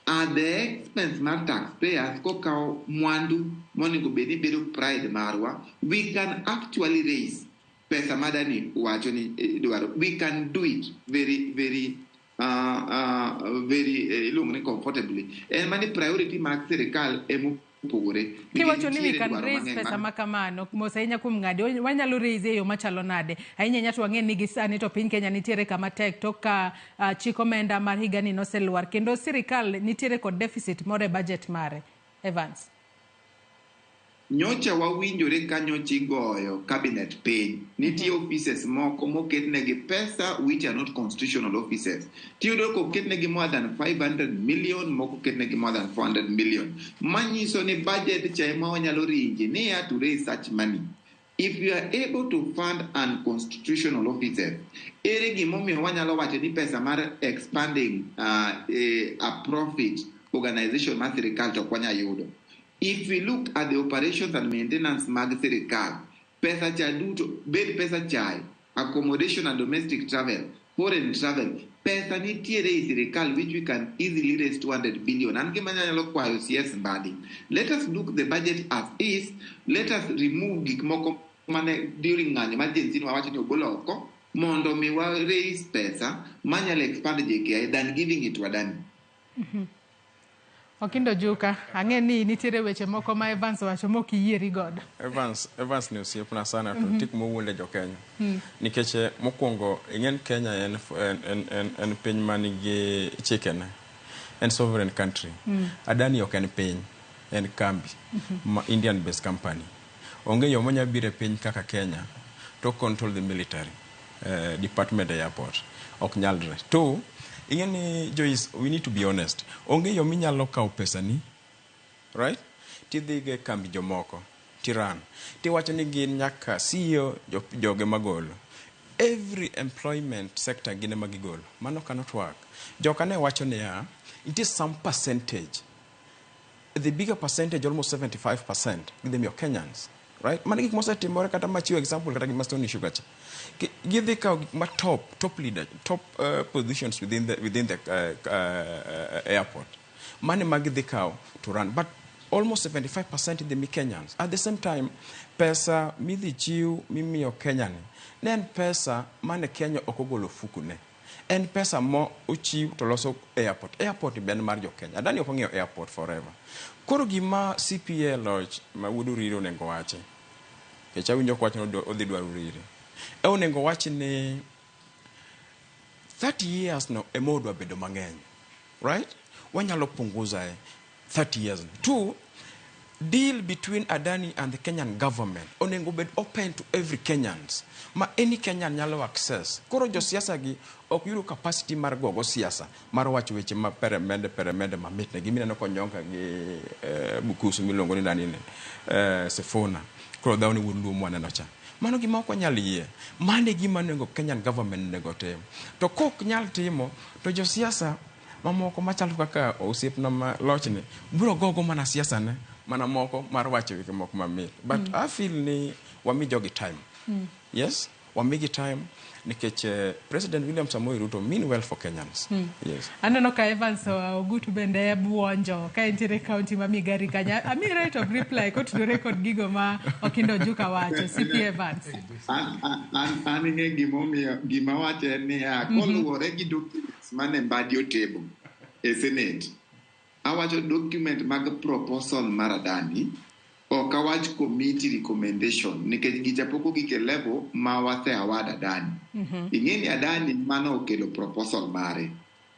at the expense mar taxpayers kokawo mwandu monego bed ni bedo pride marwa. We can actually raise pesa madani wacho ni dwaro. We can do it very very very iluongo ni comfortably. En mani priority mag sirikal emopogore. Kiwacho ni we can raise pesa ma kamano, mos ahinya kuom ng'adi, wanyalo raise e yo machalo nade? Ahinya ahinya to wang'e ni gi sani to piny Kenya nitiere kama tek tok ka chik omenda mar higani noselwar kendo sirikal nitiere kod deficit moro e budget mare. Evans. Nyocha wawinjore ka nyocha igoyo cabinet piny. Nitie offices moko moketnegi pesa which are not constitutional offices. Tiyudo koketnegi more than 500 million, moko oketnegi more than 400 million. Manyiso ni budget cha ema wanyalo re-engineer to raise such money. If you are able to fund unconstitutional offices, ere gimomiyo wanyalo wacho ni pesa mar expanding a profit organization mar sirikal to ok wanyal yudo. If we look at the operations and maintenance mag sirikal, pesa cha duto, bed pesa chae, accommodation and domestic travel, foreign travel, pesa nitiere e sirikal which we can easily raise 200 billion. An gima anyalo kwayo CS Mbadi, let us look the budget as is, let us remove gik moko mane during ng'anyo mar Gen Z wawacho ni ogol oko, mondo mi wa raise pesa manyalo expand JKIA than giving it to Adani. Okindo Juka, ang'e ni nitiere weche moko ma Evans owacho mok iyieri godo. Evans ni osiepna sana to nitie kuma owuonde jo Kenya. Nikech mokwongo ing'en Kenya en piny manigi chikene. En sovereign country. Adani ok en piny, en kambi ma Indian based company. Onge yo monya biro e piny kaka Kenya to control the military department e airport. Ok nyalre. Two, ing'e ni Joyce, we need to be honest. Onge yo minyalo kawo pesani, right? Tidhigo e kambi jomoko, tiran. Tiwacho ni gin nyaka CEO joge magolo. Every employment sector gin ema gigolo. Mano cannot work. Joka ne wacho niya, it is some percentage. The bigger percentage, almost 75%, gidhi miyo Kenyans. Right? Mano gik mosetimore kata machiwo example kata gima Stony Sugar cha. Gidhi kawo gik ma top leader, top positions within the airport. Mane ma gidhi kawo to run. But almost 75% idhi mi Kenyans. At the same time, pesa midhi chiw mimiyo Kenya ni, ne en pesa mane Kenya ok ogolo fukune. En pesa mo ochiw to loso airport. Airport be en mar jo Kenya. Adani ok ong'iewo airport forever. Koro gima CPA loch ma wuod Uriri onego wachi. Nikech awinjo kowacho ni odhi dwaro Uriri. E onego wach ni 30 years no ema odwa bedo mang'eny. Right? Wanyalo punguza e 30 years. Two, deal between Adani and the Kenyan government onego bed open to every Kenyans. Ma any Kenyan nyalo access. Koro josiasa gi ok yudo capacity mar gogo siasa mar wacho weche ma peremende peremende mamit ne gimineno konyonka gi Bukusu miluongo ni nani ni Sifuna. Koro dhawo ni wuod Luo mwaneno cha. Mano gima ok wanyal yie. Mano e gima onego Kenyan government onego tim. To kok nyal timo, to josiasa mamoko machalo kaka osiepna ma lochni biro gogo mana siasa ne mana moko mar wacho weche moko mamit. But I feel ni wami jogi time. Yes, wamigi time nikech President William Samoei Ruto mean well for Kenyans. Yes. Aneno ka Evans Ogutu bende buonjo ka entiere county ma Migari kanya. Ami right of reply kotudore kod gigo ma Okindo Juka wacho. CP Evans. An ing'e gimomiyo gima wacho en niya, koluwore gi documents mane Mbadi otable e Senate, awacho document mag proposal mar Adani. Ok awach committee recommendation nikech gicha pok ogik e level ma wase award Adani. Ing'e ni Adani mano okelo proposal mare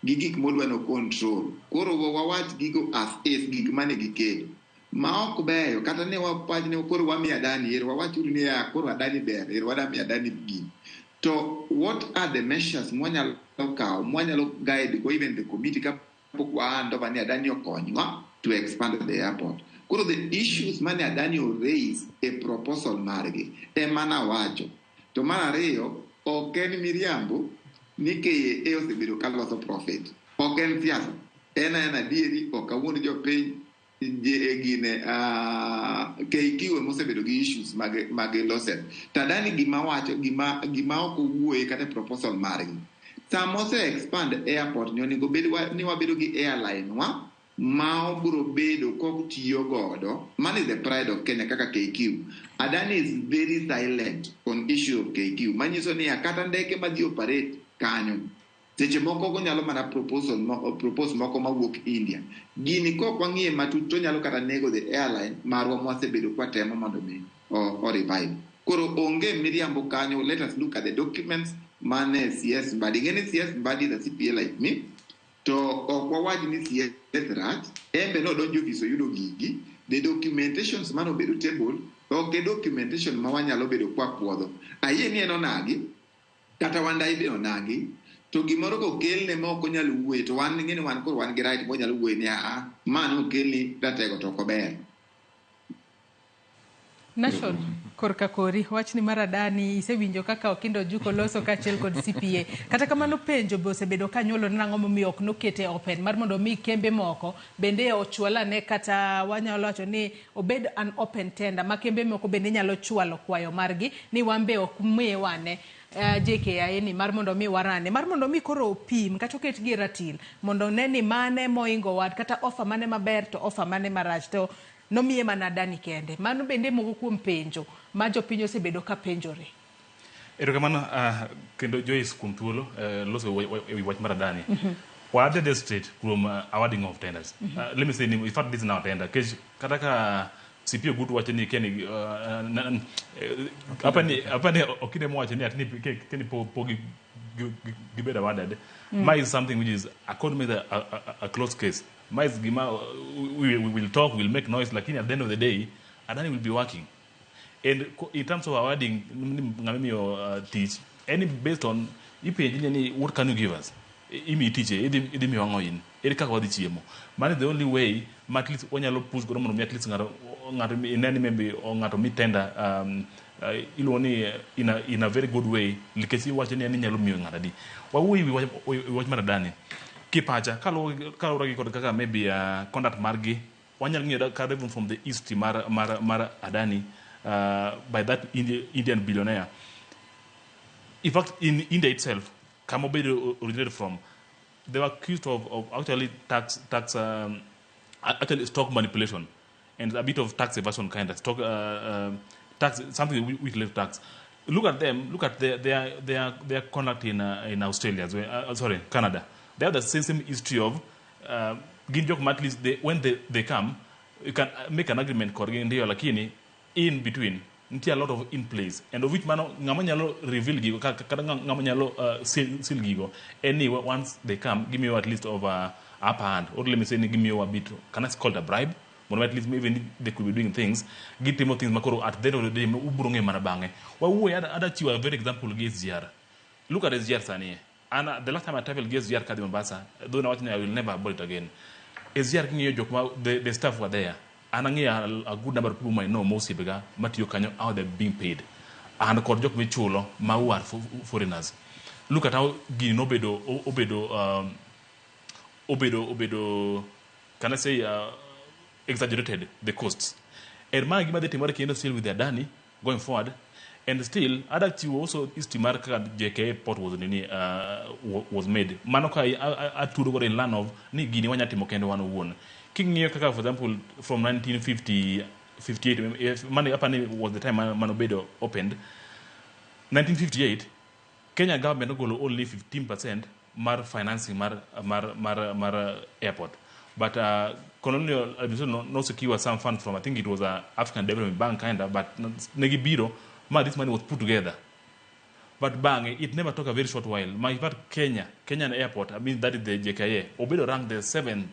gi gik modwa no control. Koro wawach gigo as is gik mane gikelo. Ma ok beyo kata ne wapach ni koro wamiyo Adani ero wawachuru ni ya koro Adani ber ero wadwa Adani gini. To what are the measures mwanyalo kawo mwanyalo guide go even the committee kapok wa hand over ni Adani okonywa to expand the airport. Koro the issues mane Adani o raise e proposal margi ema nawacho. To mar ariyo, ok en miriambo ni KAA osebedo ka loso profit. Ok en siasa. En aena adieri, ok awuond jopiny gine KQ ema osebedo gi issues mag losses. To Adani gima wacho gima ok owuoye kata e proposal margi. Sama ose expand airport ni onego bed ni wabedo gi airline wa ma obiro bedo kotiyo godo. Man is the pride of Kenya kaka KQ. Adani is very silent on issue of KQ. Manyiso niya kata ndeke madhi operate kanyo seche moko gonyalo mana proposal propose moko mawuok India. Gini kok wang'iye matut to nyalo kata nego the airline marwa mwasebedo kwatemo mondo mi o revive. Koro onge miriambo kanyo. Let us look at the documents mane CS Mbadi. Ing'e ni CS Mbadi is a CPA like me. To ok wawach ni CS rach, en be nodonjo ofis oyudo gigi. The documentations mane obedo table ok e documentation ma wanyalo bedo kwapuodho. Ayie ni en onagi, kata Wandayi be onagi, to gimoro kokelne ma ok onyal wuoye to wan ing'e ni wan koro wan gi right mwanyalo wuoye ni aa ma nokelni ratego to ok ober. Nation, korka kori, wachni mar Adani isewinjo kaka Okindo Ojuko loso kaachiel kod CPA. Kata kamano penjo be osebedo ka nyuolore nang'o momiyo ok nokete open mar mondo mi kembe moko bende ochwal ane kata wanyalo wacho ni obed an open tender ma kembe moko bende nyalo chwalo kwayo margi ni wan be ok miwa ane JKIA ni mar mondo mi warane mar mondo mi koro opim kata oket gi e ratil mondo one ni mane moingo wad kata offer mane maber to offer mane marach to nomiye mana Adani kende. Mano bende moko kuom penjo ma jopiny osebedo ka penjore. Erokamano kendo Joyce kuom thuolo loso e wi wach mar Adani. Wa straight kuom awarding of tenders. Let me say, in fact, this is now tender. Kech kata ka CP Ogutu wacho ni keni apani Okinde mowacho ni atni keni po gibed awarded. Ma is something which is according to me a closed case. Ma is gima we will talk, we'll make noise, lakini at the end of the day, Adani will be working. And in terms of awarding ng'ama imiyo tich, any based on ipenji ni what can you give us? Imi tich idhi miyo ang'o in? Ere kaka wadhi chiemo? Mano is the only way ma at least wanyalo push godo mondo mi at least ng'ato ine ni maybe ng'ato mi tender iluongo ni in a very good way nikech iwacho ni en inyalo miyo ng'ato adi. Wawuoyo ewi wach mar Adani. Kipacha kaluwore gi kod kaka maybe conduct margi wanyalo ng'iyo kata even from the history mar Adani by that Indian billionaire. In fact, in India itself, kama obedo originated from, they were accused of actually tax, actually stock manipulation and a bit of tax evasion kind of stock tax, something which relates to tax. Look at them. Look at their conduct in Australia as well. Sorry, Canada. They have the same history of gin jok ma at least when they come, you can make an agreement kodgi ndio, lakini in between nitie a lot of in place and of which mano ng'ama nyalo reveal gigo kata ng'ama nyalo seal gigo en ni once they come gimiyo at least of a upper hand, or let me say ni gimiyo a bit, can I call it a bribe, mondo at least even they could be doing things, gitimo things makoro at the end of the day ubiro ng'e mana bang'e. Wawuoye ada chiwo a very example gi SGR. Look at SGR sani. And the last time I traveled gi SGR kadhi Mombasa, though nawacho ni I will never board it again. SGR king'iyo jok ma the staff were there, an ang'eyo a good number of people might know mosiepega matiyo kanyo, how they're being paid and kod jok michulo ma who are foreigners. Look at how gini nobedo obedo, can I say, exaggerated the costs. And ma gima dhi timore kendo still with the Adani going forward. And still ada chiwo also history mar kaka JKIA port was nini was made. Mano ka atudo godo in line of ni gini wanya timo kendo wan owuon. King'iyo kaka, for example, from 1950 58, if, mane apani was the time manobedo opened 1958, Kenya government ogolo only 15% mar financing mar airport. But colonial administration no secure some funds from, I think it was African Development Bank kind of, but negibiro ma this money was put together. But bang, it never took a very short while. My in fact, Kenyan airport, I mean that is the JKIA, Obedo ranked the seven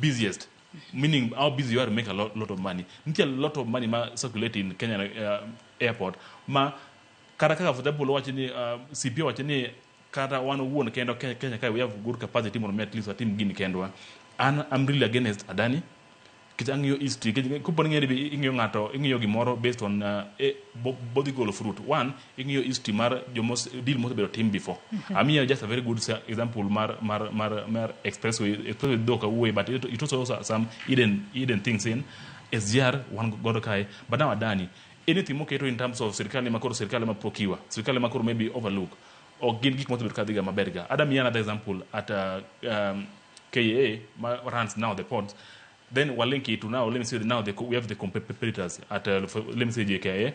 busiest, meaning how busy you are to make a lot of money. Nitie a lot of money ma circulate in Kenyan airport. Ma kata kaka for example wacho ni CPA wacho ni kata wan owuon kendo Kenya ka we have good capacity mondo mi at least watim gini kendwa. An I'm really against Adani. Nikech ang'iyo history, kapo ni ing'eyo ing'iyo ng'ato, ing'iyo gimoro based on body goal of fruit. One, ing'iyo history mar jomos deal mosebedo tim before. I mean, just a very good example mar expressway dhok awuoye, but it also some hidden things in SGR wan godo kae. But now Adani, anything moketo in terms of sirikal ma koro sirikal ma prokiwa, sirikal ma koro maybe overlook ok gin gik mosebedo kadhiga maber ga. Adam miya another example at KAA runs now the ports. Then we'll link it to now, let me say now we have the competitors at, let me say JKIA,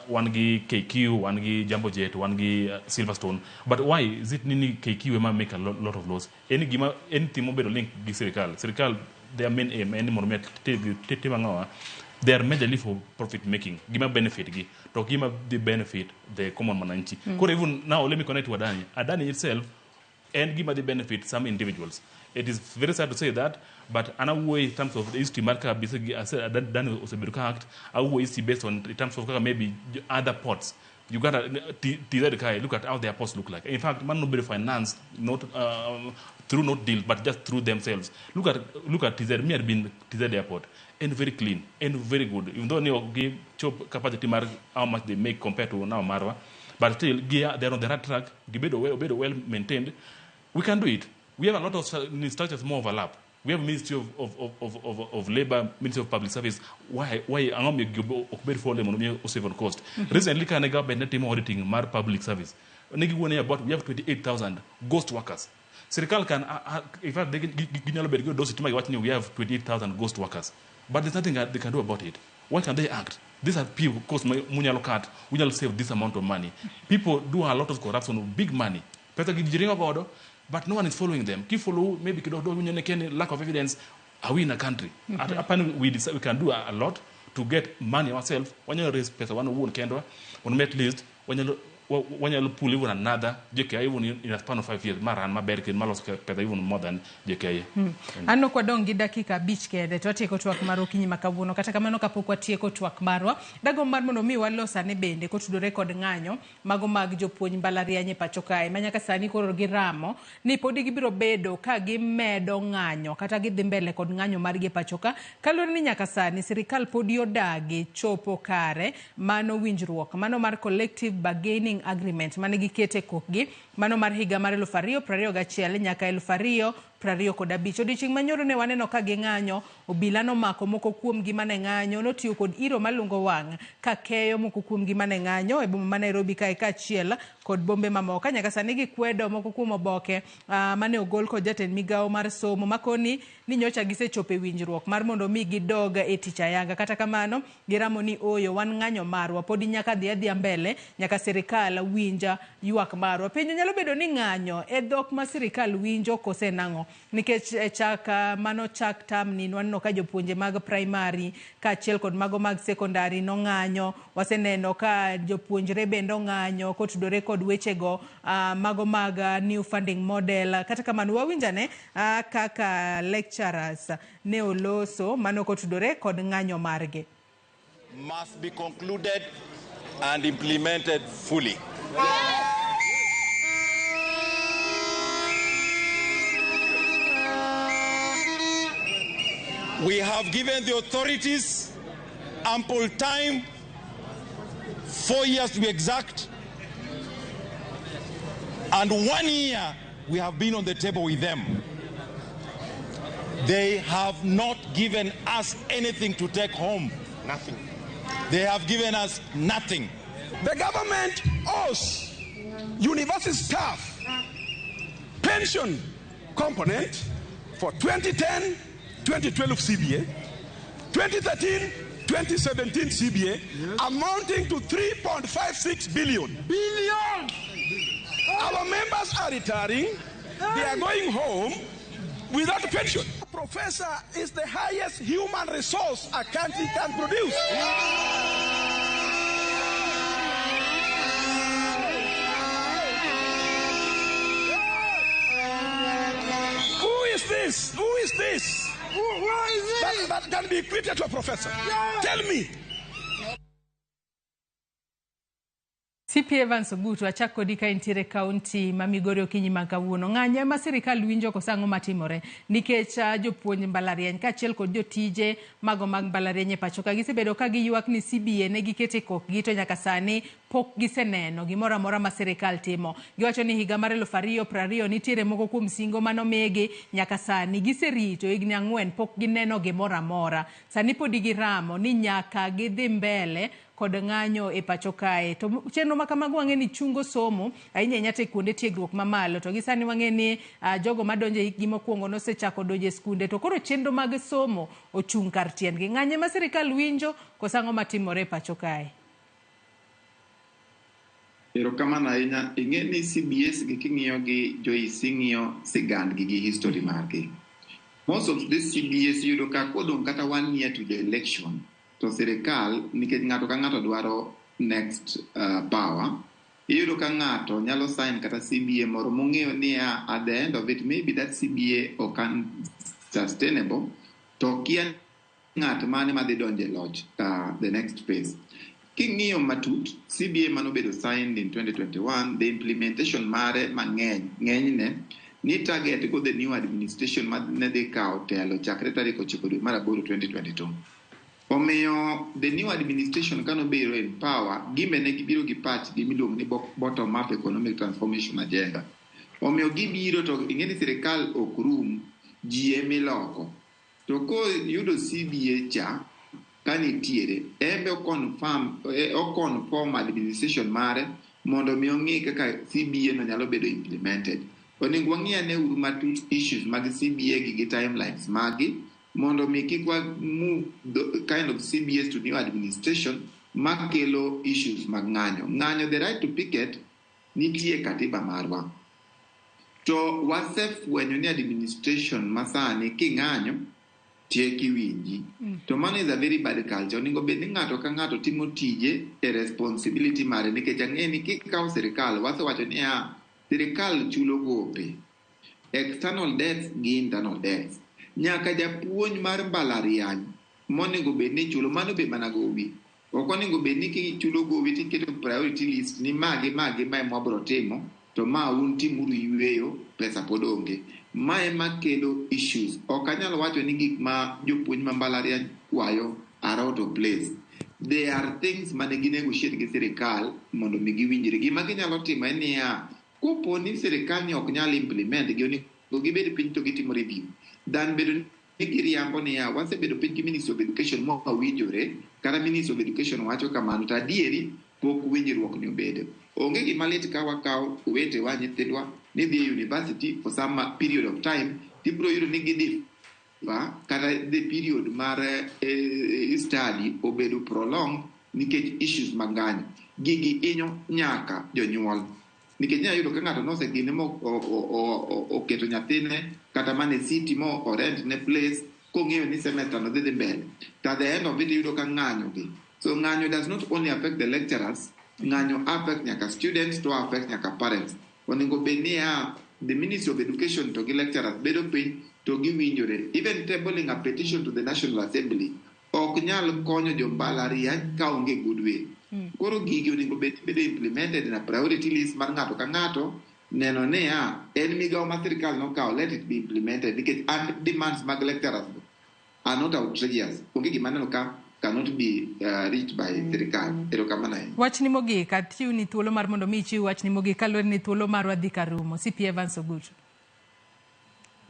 one gi KQ, one gi Jambo Jet, one gi Silverstone. But why is it nini KQ ema make a lot of loss? Any gima, anything mobedo link gi sirikal. Sirikal, their main aim, any mondo they are majorly for profit making. Gima benefit gi. To gima the benefit the common mwananchi. Koro even now, let me connect to Adani. Adani itself, and give the benefit some individuals. It is very sad to say that, but anawuoyo in terms of the history mar kabisa, Adani osebedo ka act, awuoyo history based on in terms of kaka maybe other ports. Uganda, TZ kae, look at how their ports look like. In fact, man nobody financed not through not deal, but just through themselves. Look at TZ. Me had been TZ airport, and very clean and very good. Even though they give chop capacity mar how much they make compared to now Marwa, but still they are on the right track. Gibedo well maintained. We can do it. We have a lot of structures more overlap. We have Ministry of Labor, Ministry of Public Service. Why save on cost? Recently, kana government netimo auditing mar public service. Negi wuone about we have 28,000 ghost workers. Sirikal can, in fact, they ginyalo bedo gi dosi tima giwacho ni we have 28,000 ghost workers. But there's nothing they can do about it. Why can they act? These are people, of course, munyalo cut, we nyalo save this amount of money. People do a lot of corruption with big money. Pesa gijiringo godo, but no one is following them. Keep follow, maybe lack of evidence. Are we in a country? Apparently, we decide we can do a lot to get money ourselves. When you raise pesa, one won kendwa, one at least, when you pull even another JKIA even in a span of 5 years, maran maber ken malos pesa even more than JKIA. Anno kwa dong gi dakika 5 kende to watieko twak mar okinyi ma kawuono. Kata kamano kapok watieko twak marwa, dago mar mondo mi walosane bende kotudore kod ng'anyo mago mag jopuonj mbalariany e pacho kae ma nyaka sani koro giramo ni podi gibiro bedo ka gimedo ng'anyo kata gidhi mbele kod ng'anyo margi e pacho ka, kaluwore ni nyaka sani sirikal podi odagi chopo kare mano winjruok mano mar collective bargaining agreement mane gikete kokgi mano mar higa mar 2021 nyaka 2025. Odiochieng' manyoro ne waneno ka ging'anyo, obila nomako moko kuomgi mane ng'anyo, notiyo kod iro malungo wang' ka keyo moko kuomgi mane ng'anyo e boma ma Nairobi kae kaachiel kod bombe mamoko. Nyaka sani gikwedo moko kuom oboke mane ogol kod jatend migawo mar somo makoni ni nyocha gisechopo e winjruok mar mondo mi gidog e tich ayanga. Kata kamano giramo ni oyo wan ng'anyo marwa podi nyaka dhi adhiya mbele nyaka sirikal winja ywak marwa. Penjo nyalo bedo ni ng'anyo e dhok ma sirikal winjo kose nang'o? Nikech chak mano chak tamni nwaneno ka jopuonje mag primary kaachiel kod mago mag secondary nong'anyo, waseneno ka jopuonjre bende ong'anyo kotudore kod wechego mago mag new funding model. Kata kamano wawinjane kaka lecturers ne oloso mano kotudore kod ng'anyo margi. Must be concluded and implemented fully. We have given the authorities ample time, 4 years to be exact, and 1 year we have been on the table with them. They have not given us anything to take home. Nothing. They have given us nothing. The government owes university staff pension component for 2010, 2012 CBA, 2013, 2017 CBA, amounting to 3.56 billion. Billion! Our members are retiring, they are going home, without pension. Professor is the highest human resource a country can produce. Who is this? Who is this? Who is this? That can be equated to a professor. Yeah. Tell me. CP Evans Ogutu achak kodi ka intiere kaunti ma Migori okinyi ma kawuono. Ng'anyo ema sirikal winjo koso ang'o matimore nikech jopuonj mbalariany kaachiel kod jotije mago mag mbalariany e pacho ka gisebedo ka giywak ni CBA ne giketo e kokgi to nyaka sani pok giseneno gimoro amora ma sirikal timo. Giwacho ni higa mar 2020 nitiere moko kuom singo manomigi nyaka sani giserito higni 4 pok gineno gimoro amora. Sani podi giramo ni nyaka gidhi mbele kod ng'anyo e pacho kae. To chenro ma kamago wang'e ni chungo somo ahinya ahinya to e kuonde tiegruok mamalo. To gi sani wang'e ni jogo madonjo e hikgi mokwongo nosechako donjo e skunde to koro chenro mag somo ochung' kar tiendgi. Ng'anyo ema sirikal winjo koso ang'o matimore e pacho kae? Erokamano ahinya. Ing'e ni CBS gi king'iyo gi Joyce ing'iyo sigandgi gi history margi. Most of these CBS yudo ka kodong' kata 1 year to the election to sirikal nikech ng'ato ka ng'ato dwaro next power, iyudo ka ng'ato nyalo sign kata CBA moro mong'eyo niya at the end of it maybe that CBA ok sustainable to kia ng'at mane madhi donjo e loch the next phase. King'iyo matut, CBA manobedo signed in 2021, the implementation mare mang'eny ng'enyne ni target go the new administration mane dhi kawo telo chakre tarik 9 dwe mar 8 2022. Omiyo the new administration kanobedo in power, gimbe ne gibiro gi pachgi miluongo ni bottom up economic transformation agenda. Omiyo gibiro to ing'e ni sirikal ok rum, ji emiloko. To koyudo CBA cha kanitiere, embe oconfirm administration mare mondo mi ong'i kaka CBA no nyalo bedo implemented. Onego wang'i ane uru matut issues mag CBA gi timelines magi mondo mi kik wa move the kind of CBS to new administration makelo issues mag ng'anyo. Ng'anyo, the right to picket nitie katiba marwa. To wasefwenyo ni administration masani king'anyo tie kiwinji. To mano is a very bad culture. Onego bed ni ng'ato ka ng'ato timo tije e responsibility mare nikech ang'e ni kikawo sirikal wasewacho niya sirikal chulo gope, external debts gi internal debts. Nyaka japuonj mar mbalariany monego bed ni chulo mano be mana gowi. Ok onego bed ni kichulo gowi tiketo priority list ni magi magi mae mwabro timo to ma un timuru yweyo pesa pod onge. Ma ema kelo issues. Ok anyal wacho ni gik ma jopuonj ma mbalariany kwayo are out of place. There are things mane ginegotiate gi sirikal mondo mi giwinjre. Gima ginyalo timo en niya, kopo ni sirikal ni ok nyal implement gi onego gibed piny to gitimo review. Than bedo ni giriambo niya, wasebedo piny gi Ministry of Education mawinjore, kata Ministry of Education wacho kamano, to adieri pok winjruok ni obedo. Onge gima lit ka wakawo owetewa nyithindwa ni dhi e university for some period of time, tibiro yudo ni gidhi kata the period mar study obedo prolonged nikech issues mag ng'anyo. Gigi hinyo nyaka jonyuol. Nikech inyalo yudo ka ng'ato nosegine mo oketo nyathine kata mana e city mo orent ne place kong'eyo ni semester no dhi mbele. To at the end of it iyudo ka ng'anyo gi. So ng'anyo does not only affect the lecturers, ng'anyo affect nyaka students to affect nyaka parents. Onego bed niya the Ministry of Education to gi lecturers bedo piny to giwinjore. Even tabling a petition to the National Assembly ok nyal konyo jo mbalariany ka onge goodwill. Koro gigi onego bed bedo implemented in a priority list mar ng'ato ka ng'ato neno niya en migawo ma sirikal nokawo, let it be implemented nikech and demands mag lecturers are not outrageous. Onge gima aneno ka cannot be reached by sirikal. Erokamano ahinya. Wachni mogik, achiwni thuolo mar mondo mi ichiw wachni mogik kaluwore ni thuolo marwa dhi ka rumo. CP Evans Ogutu.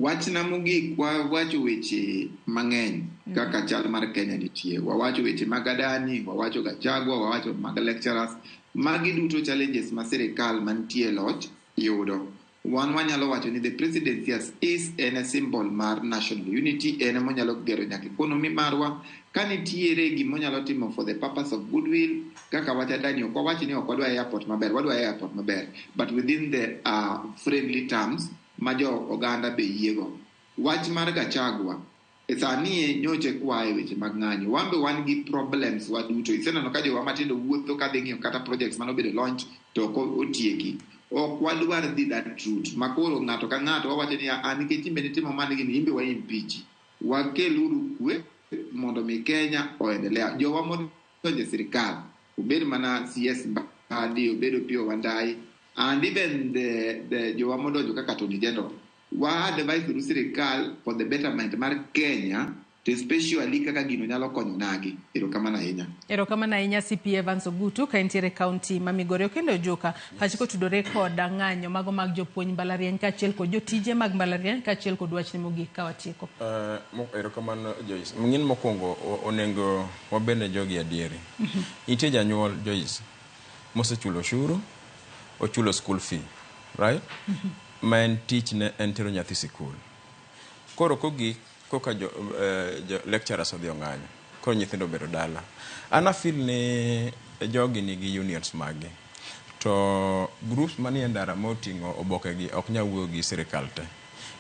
Wachna mogik, wawacho weche mang'eny kaka chal mar Kenya nitie. Wawacho weche mag Adani, wawacho Gachagua, wawacho mag lecturers. Magi duto challenges ma sirikal mantie e loch yudo. Wan wanyalo wacho ni the presidency is en a symbol mar national unity, en emonyalo gero nyaka economy marwa. Ka nitiere gimonyalo timo for the purpose of goodwill, kaka wach Adani, ok wawach ni ok wadwa airport maber, wadwa airport maber, but within the friendly terms ma jo oganda be yiego. Wach mar Gachagua e sani nyoche kwaye weche mag ng'anyo. Wan be wan gi problems waduto. Iseneno ka jowa matindo wuotho kadhi ng'iyo kata projects manobedo launch to ok otieki. Ok wadwar dhi that route. Makoro ng'ato ka ng'ato wawacho ni "Ah, nikech imbe nitimo mane gini imbe wa impeach." Wakeluru kwe mondo mi Kenya oendelea. Jowa modonjo e sirikal obed mana CS Mbadi, obed Opiyo Wandayi, and even the jowa modonjo kaka Attorney General. Wa advise uru sirikal for the betterment mar Kenya to especially kaka gino nyalo konyo nagi. Erokamano ahinya. Erokamano ahinya CP Evans Ogutu ka entiere kaunti ma Migori. Okendo Joka, pachi kotudore kod ng'anyo mago mag jopuonj mbalariany kaachiel kod jotije mag mbalariany kaachiel kod wachni mogik ka watieko. Erokamano Joyce. Ng'in mokwongo onego wabed ne jogi adieri. Nitie janyuol Joyce mosechulo oshuru, ochulo school fee, right? Ma en tich ne en tero nyathi sikul. Koro kogik koka jo lecturers odhi ong'anyo, koro nyithindo obedo dala. An afeel ni jogi nigi unions maggi. To groups manie ndara moting'o oboke gi ok nyal wuoyo gi sirikal te.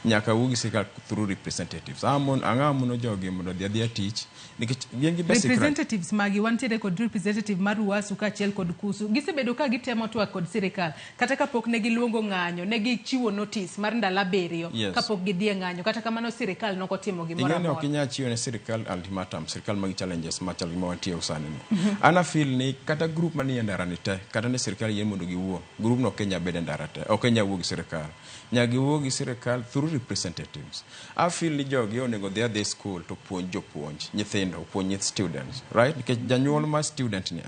Nyaka wuo gi sirikal through representatives. Ang'o mono jogi mondo odhi adhiya tich nikech gin gi basic right. Representatives magi wantiere kod representative mar UASU kaachiel kod KUSU. Gisebedo ka gitemo twak kod sirikal kata kapok ne giluongo ng'anyo, ne gichiwo notice mar ndalo 7 kapok gidhi e ng'anyo. Kata kamano sirikal nokotimo gimoro Ing'e ni ok amora. inyal chiwo ne sirikal ultimatum, sirikal magi challenges machal gi ma wantie sani ni. An afeel ni kata group manie ndara ni te, kata ne sirikal yie mondo giwuo, group no ok nyal bedo e ndara te, ok nyal wuo gi sirikal. Nyaka giwuo gi sirikal through representatives. I feel ni jogi onego dhi adhi school to puonj jopuonj, nyithindo, opuonj nyith students, right? Nikech janyuol ma student ni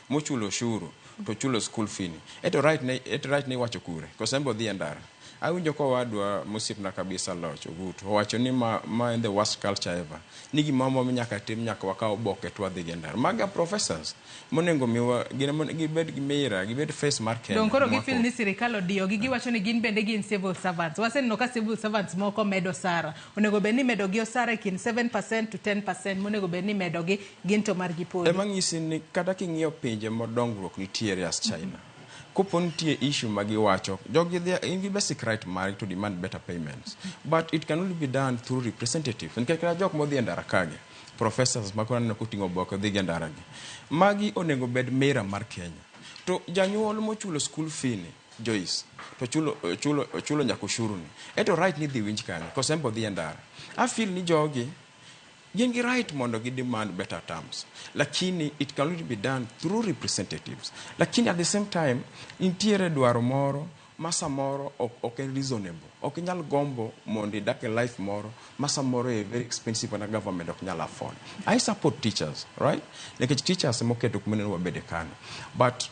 mochulo oshuru to chulo school fee ni. Eto right ne iwacho kure? Koso en be odhi e ndara. Awinjo ka owadwa mosiepna kabisa Loch Ogutu owacho ni ma en the worst culture ever. Ni gima moro nyaka tim nyaka wakaw oboke to wadhi go e ndara. Maga professors monego miwa gin gibed gi mira, gibed face mar Kenya. Dong koro Mwako. gifeel ni sirikal odiyogi, giwacho ni gin bende gin civil servants. Waseneno ka civil servants moko medo sara. Onego bed ni imedogi osara e kind 7% to 10% monego bed ni imedogi gin to margi podi. Ema ng'isi ni kata king'iyo pinje modongruok nitiere as China. Kopo nitie issue ma giwacho, jogi in gi basic right margi to demand better payments. But it can only be done through representatives. Nikech kata jok modhi e ndara kagi, professors ma koro aneno koting'o oboke dhi gi e ndara gi. Magi onego bed mira mar Kenya. To janyuol mochulo school fee ni, Joyce, to chulo nyaka ushuru ni. Eto right ni dhi winj kanyo, koso en be odhi e ndara. I feel ni jogi gin gi right mondo gi demand better terms. Lakini it can only be done through representatives. Lakini at the same time, nitiere dwaro moro ma samoro ok en reasonable. Ok inyal gombo mondo idak e life moro ma samoro e very expensive na government ok nyal afford. I support teachers, right? Nikech teachers emoketo kuma onego wabede kano. But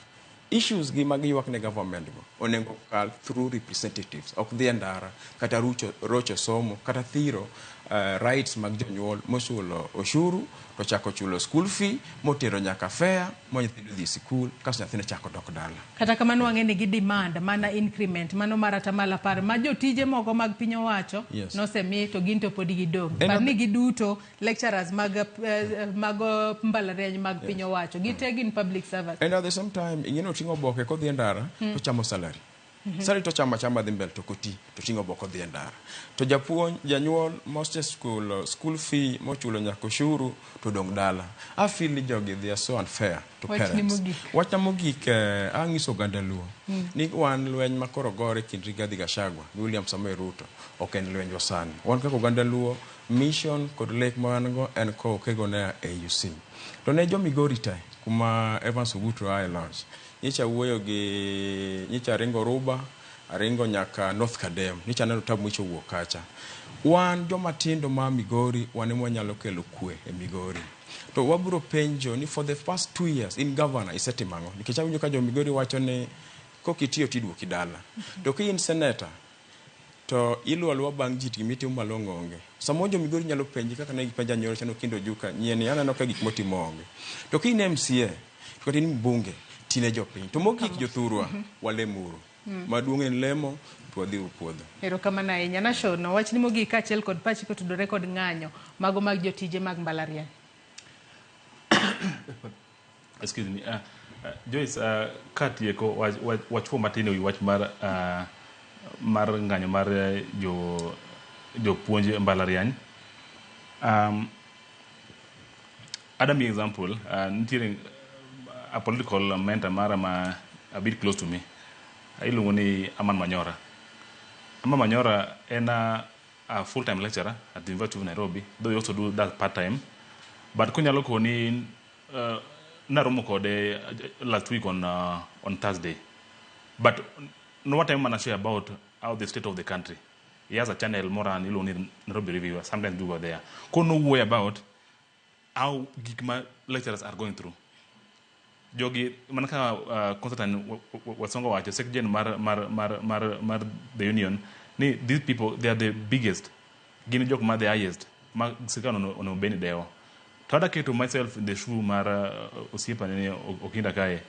issues gi mag ywak ne government go onego kal through representatives. Ok dhi e ndara, kata rocho somo, kata thiro rights mag jonyuol mochulo oshuru to chako chulo school fee motero nyaka fare mo nyithindo dhi e sikul kasto nyathino chako dok dala. Kata kamano wang'e ni gi demand mana increment mano mar 10% ma jotije moko mag piny owacho nosemi to gin to pod gidong'. Par ni giduto lecturers mag mbalariany mag piny owacho gite gin public servants. And at the same time ing'e ni oting'o oboke kodhi e ndara to chamo salary. Salary to chamo achama dhi mbele to ok oti to ting'o oboke odhi e ndara. To japuonj janyuol mosechulo school fee mochulo nyaka oshuru to dong' dala. I feel ni jogi they are so unfair to Wachni parents. mogik. Wachna mogik ang'iso oganda Luo ni wan lweny ma koro gore kind Rigathi Gachagua gi William Samoei Ruto ok en lwenjwa sani. Wan kaka oganda Luo mission kod lek ma wan go en kowo kego ne AUC. To ne jo Migori te kuma Evans Ogutu ae loch. Nyicha wuoyo gi nyicha aringo Ruba, aringo nyaka North Kadem. Nyicha aneno tabu micho wuok kacha. Wan joma tindo ma Migori wan ema wanyalo kelo kwe e Migori. To wabiro penjo ni for the past 2 years in governor isetimo ang'o? Nikech awinjo ka jo Migori wacho ni kokitiyo tiduoki dala. To ka in senator to iluwo aluwa bang' ji to gimitimo malong'o onge. Samoro jo Migori nyalo penji kaka ne gipenja nyoro chano Okindo Ojuka, nyieni aneno ka gik motimo onge. To ka in MCA to kata in mbunge tine jopiny. To mogik jothurwa walemuru. Maduong' en lemo to wadhi puodho. Erokamano ahinya. Nashon, wachni mogik kaachiel kod pachi kotudore kod ng'anyo mago mag jotije mag mbalariany. Excuse me. Joyce, katieko wachuo matin ewi wach mar ng'anyo mar jo jopuonj e mbalariany. Adami example, nitiere a political mentor mara ma a bit close to me, iluongo ni Aman Manyora. Aman Manyora en a full-time lecturer at the University of Nairobi, though he also do that part-time. But konyalo koni naromo kode last week on Thursday. But no what time mana share about how the state of the country. He has a channel more on iluongo ni Nairobi Review. Sometimes do go there. Kono wuoyo about how gik ma lecturers are going through. Jogi mana ka Constantine Wasongo wacho, secretary mar the union, ni these people, they are the biggest, gin jok ma the highest ma sirkal onego bed ni dewo. To ada keto myself in the shoe mar osiepane ni Okinda kae,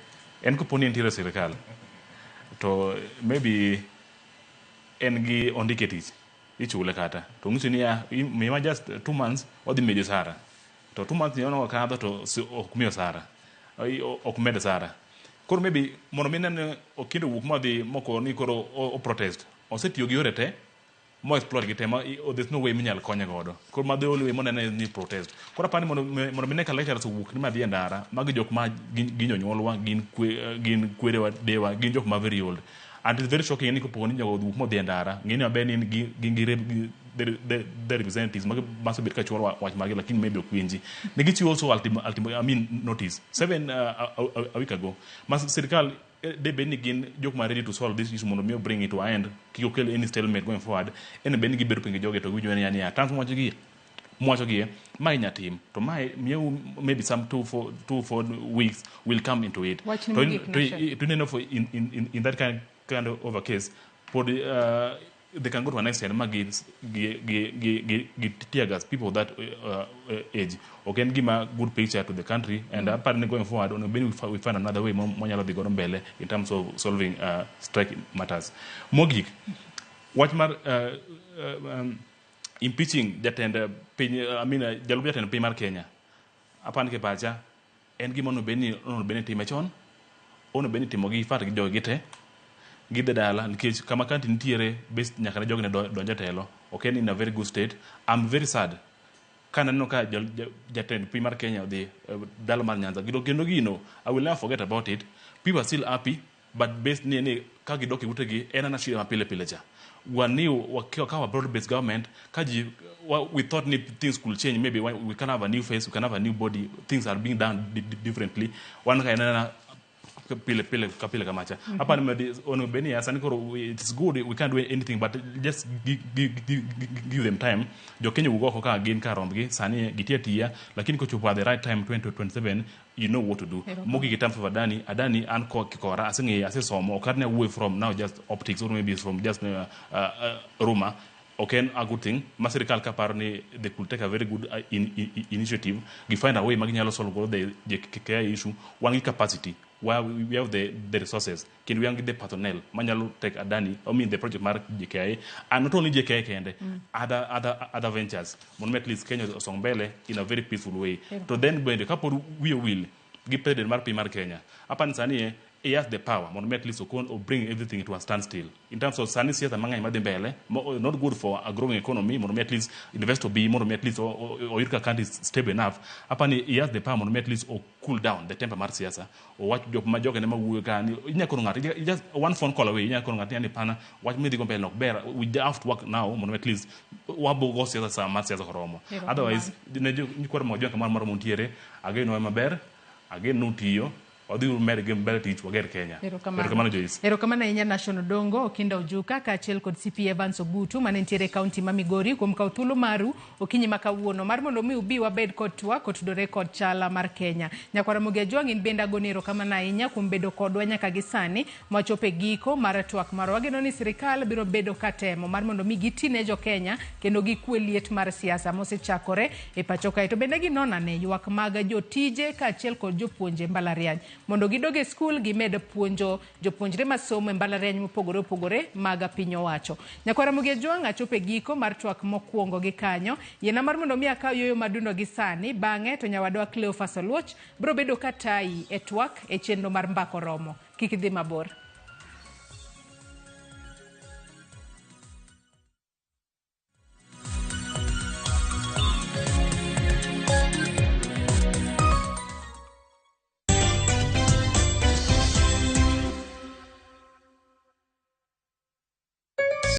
en koponi entiere e sirkal to maybe en gi ondike tich ichule kata to ng'iso niya, miwa just 2 months wadhi medi osara, to 2 months ni ono kadho to ok mi osara, ok med osara. Koro maybe mondo mi nene Okindo wuok modhi moko ni koro o protest, osetiyo gi yore te mo explore gi te ma there's no way minyal konye godo. Koro ma the only way monene ni protest. Koro apani mondo mi ne ka lecturers owuok ni madhi e ndara, magi jok ma gin jonyuolwa, gin kwerewa, dewa, gin jok ma very old, and it's very shocking ni kopo ni jogo owuok modhi e ndara, ng'eni maber ni gin gi the representatives magi masebet ka chwalo wach magi, lakini maybe ok winji. Ne gichiwo also I mean notice seven a week ago ma sirikal de bed ni gin jok ma ready to solve this issue mondo mi bring it to an end, kik okel any stalemate going forward. En bed ni gibedo piny gi jogi to giwinjo ni niya terms mwacho gi mae inya tim to mae mieu maybe some 2, 4 weeks will come into it. Wachni To mogik, Nation. To ineno for in that kind of a case pod they can go to an extent ma gi tear gas people of that age. Ok en gima good picture to the country, and apparently going forward onego bed ni we find another way mwanyalo dhi godo mbele in terms of solving strike matters. Mogik, wach mar impeaching jatend piny, I mean, jalup jatend piny mar Kenya, apani ke pacha en gima onego bed ni time chon, onego bed ni timo gi fat gi jogi te gidhi dala, nikech kama country nitiere bas nyaka ne jogi ne donj e telo ok en in a very good state. I'm very sad kaneno ka jatend piny mar Kenya odhi dala mar Nyanza gido kendo gino. I will never forget about it. People are still happy, but based ni ka gidok e utegi en ana shida mapile pile cha waniw wakawa broad based government ka ji we thought ni things could change. Maybe we can have a new face, we can have a new body, things are being done differently. Wan ka en ana pile pile ka pile kamacha. Hapa ni onego bed ni sani koro it's good, we can't do anything, but just give them time. Jo Kenya wuok oko ka gin kar rombgi sani gitiyo atiya, lakini kochopo at the right time, 2027, you know what to do. Erokamano. Mogik, in terms of Adani, Adani an ko kikora aseng'eyo, asesomo, ok adne wuoyo from now just optics or maybe from just rumor. Ok en a good thing ma sirikal ka paro ni they could take a very good initiative, gi find a way ma ginyalo solve godo the JKIA issue. Wan gi capacity where we have the resources kendo wan gi the personnel manyalo take Adani, I mean the project mar JKIA, and not only JKIA kende, other ventures, mondo mi at least Kenya osong mbele in a very peaceful way. To then bende kapod wiye wil gi president mar piny mar Kenya, apani sani he has the power mondo mi at least okon o bring everything to a standstill in terms of sani siasa mang'eny madhi mbele not good for a growing economy, mondo mi at least investor bi, mondo mi at least oyud ka country is stable enough. Apani he has the power mondo mi at least o cool down the temper mar siasa, owach jok ma jogene mawuoyo ka ni inya kono ng'ato just one phone call away, inya kono ng'ato ni pana wach midhi go mbele ok ber, we have to work now mondo mi at least wabogo siasa sa mar siasa koromo. Erokamano. Otherwise ne nyikwa Ramogi Ojwang' kamoro amora muntiere, ageno maber, ageno tiyo wadhi uru gi mbele tich wager Kenya. Erokamano. Erokamano, Joyce. Erokamano ahinya, Nation Odongo, Okinda Ojuka kaachiel kod CP Evans Ogutu mane nitiere e kaunti ma Migori kuom kawo thuolo maru okinyi ma kawuono mar mondo mi ubi wabed kod twak kotudore kod chala mar Kenya. Nyakwar Ramogi Ajwang', in bende agoni erokamano ahinya kuom bedo kodwa nyaka gi sani mwachopo e giko mar twak marwa. Wageno ni sirikal biro bedo ka temo mar mondo mi giti ne jo Kenya kendo gikwe liet mar siasa mosechakore e pacho kae. To bende ginon ane ywak mag jotije kaachiel kod jopuonje mbalariany mondo gidog e skul gimed puonjo jopuonjre masomo e mbalariany mopogore opogore mag piny owacho. Nyakwar Ramogi Ajwang', achopo e giko mar twak mokwongo gi kanyo. Yiena mar mondo mi akaw yoyo madundo gi sani, bang'e to nyawadwa Cleophas Oluoch biro bedo ka tayi e twak e chenro mar Mbako Romo. Kik idhi mabor.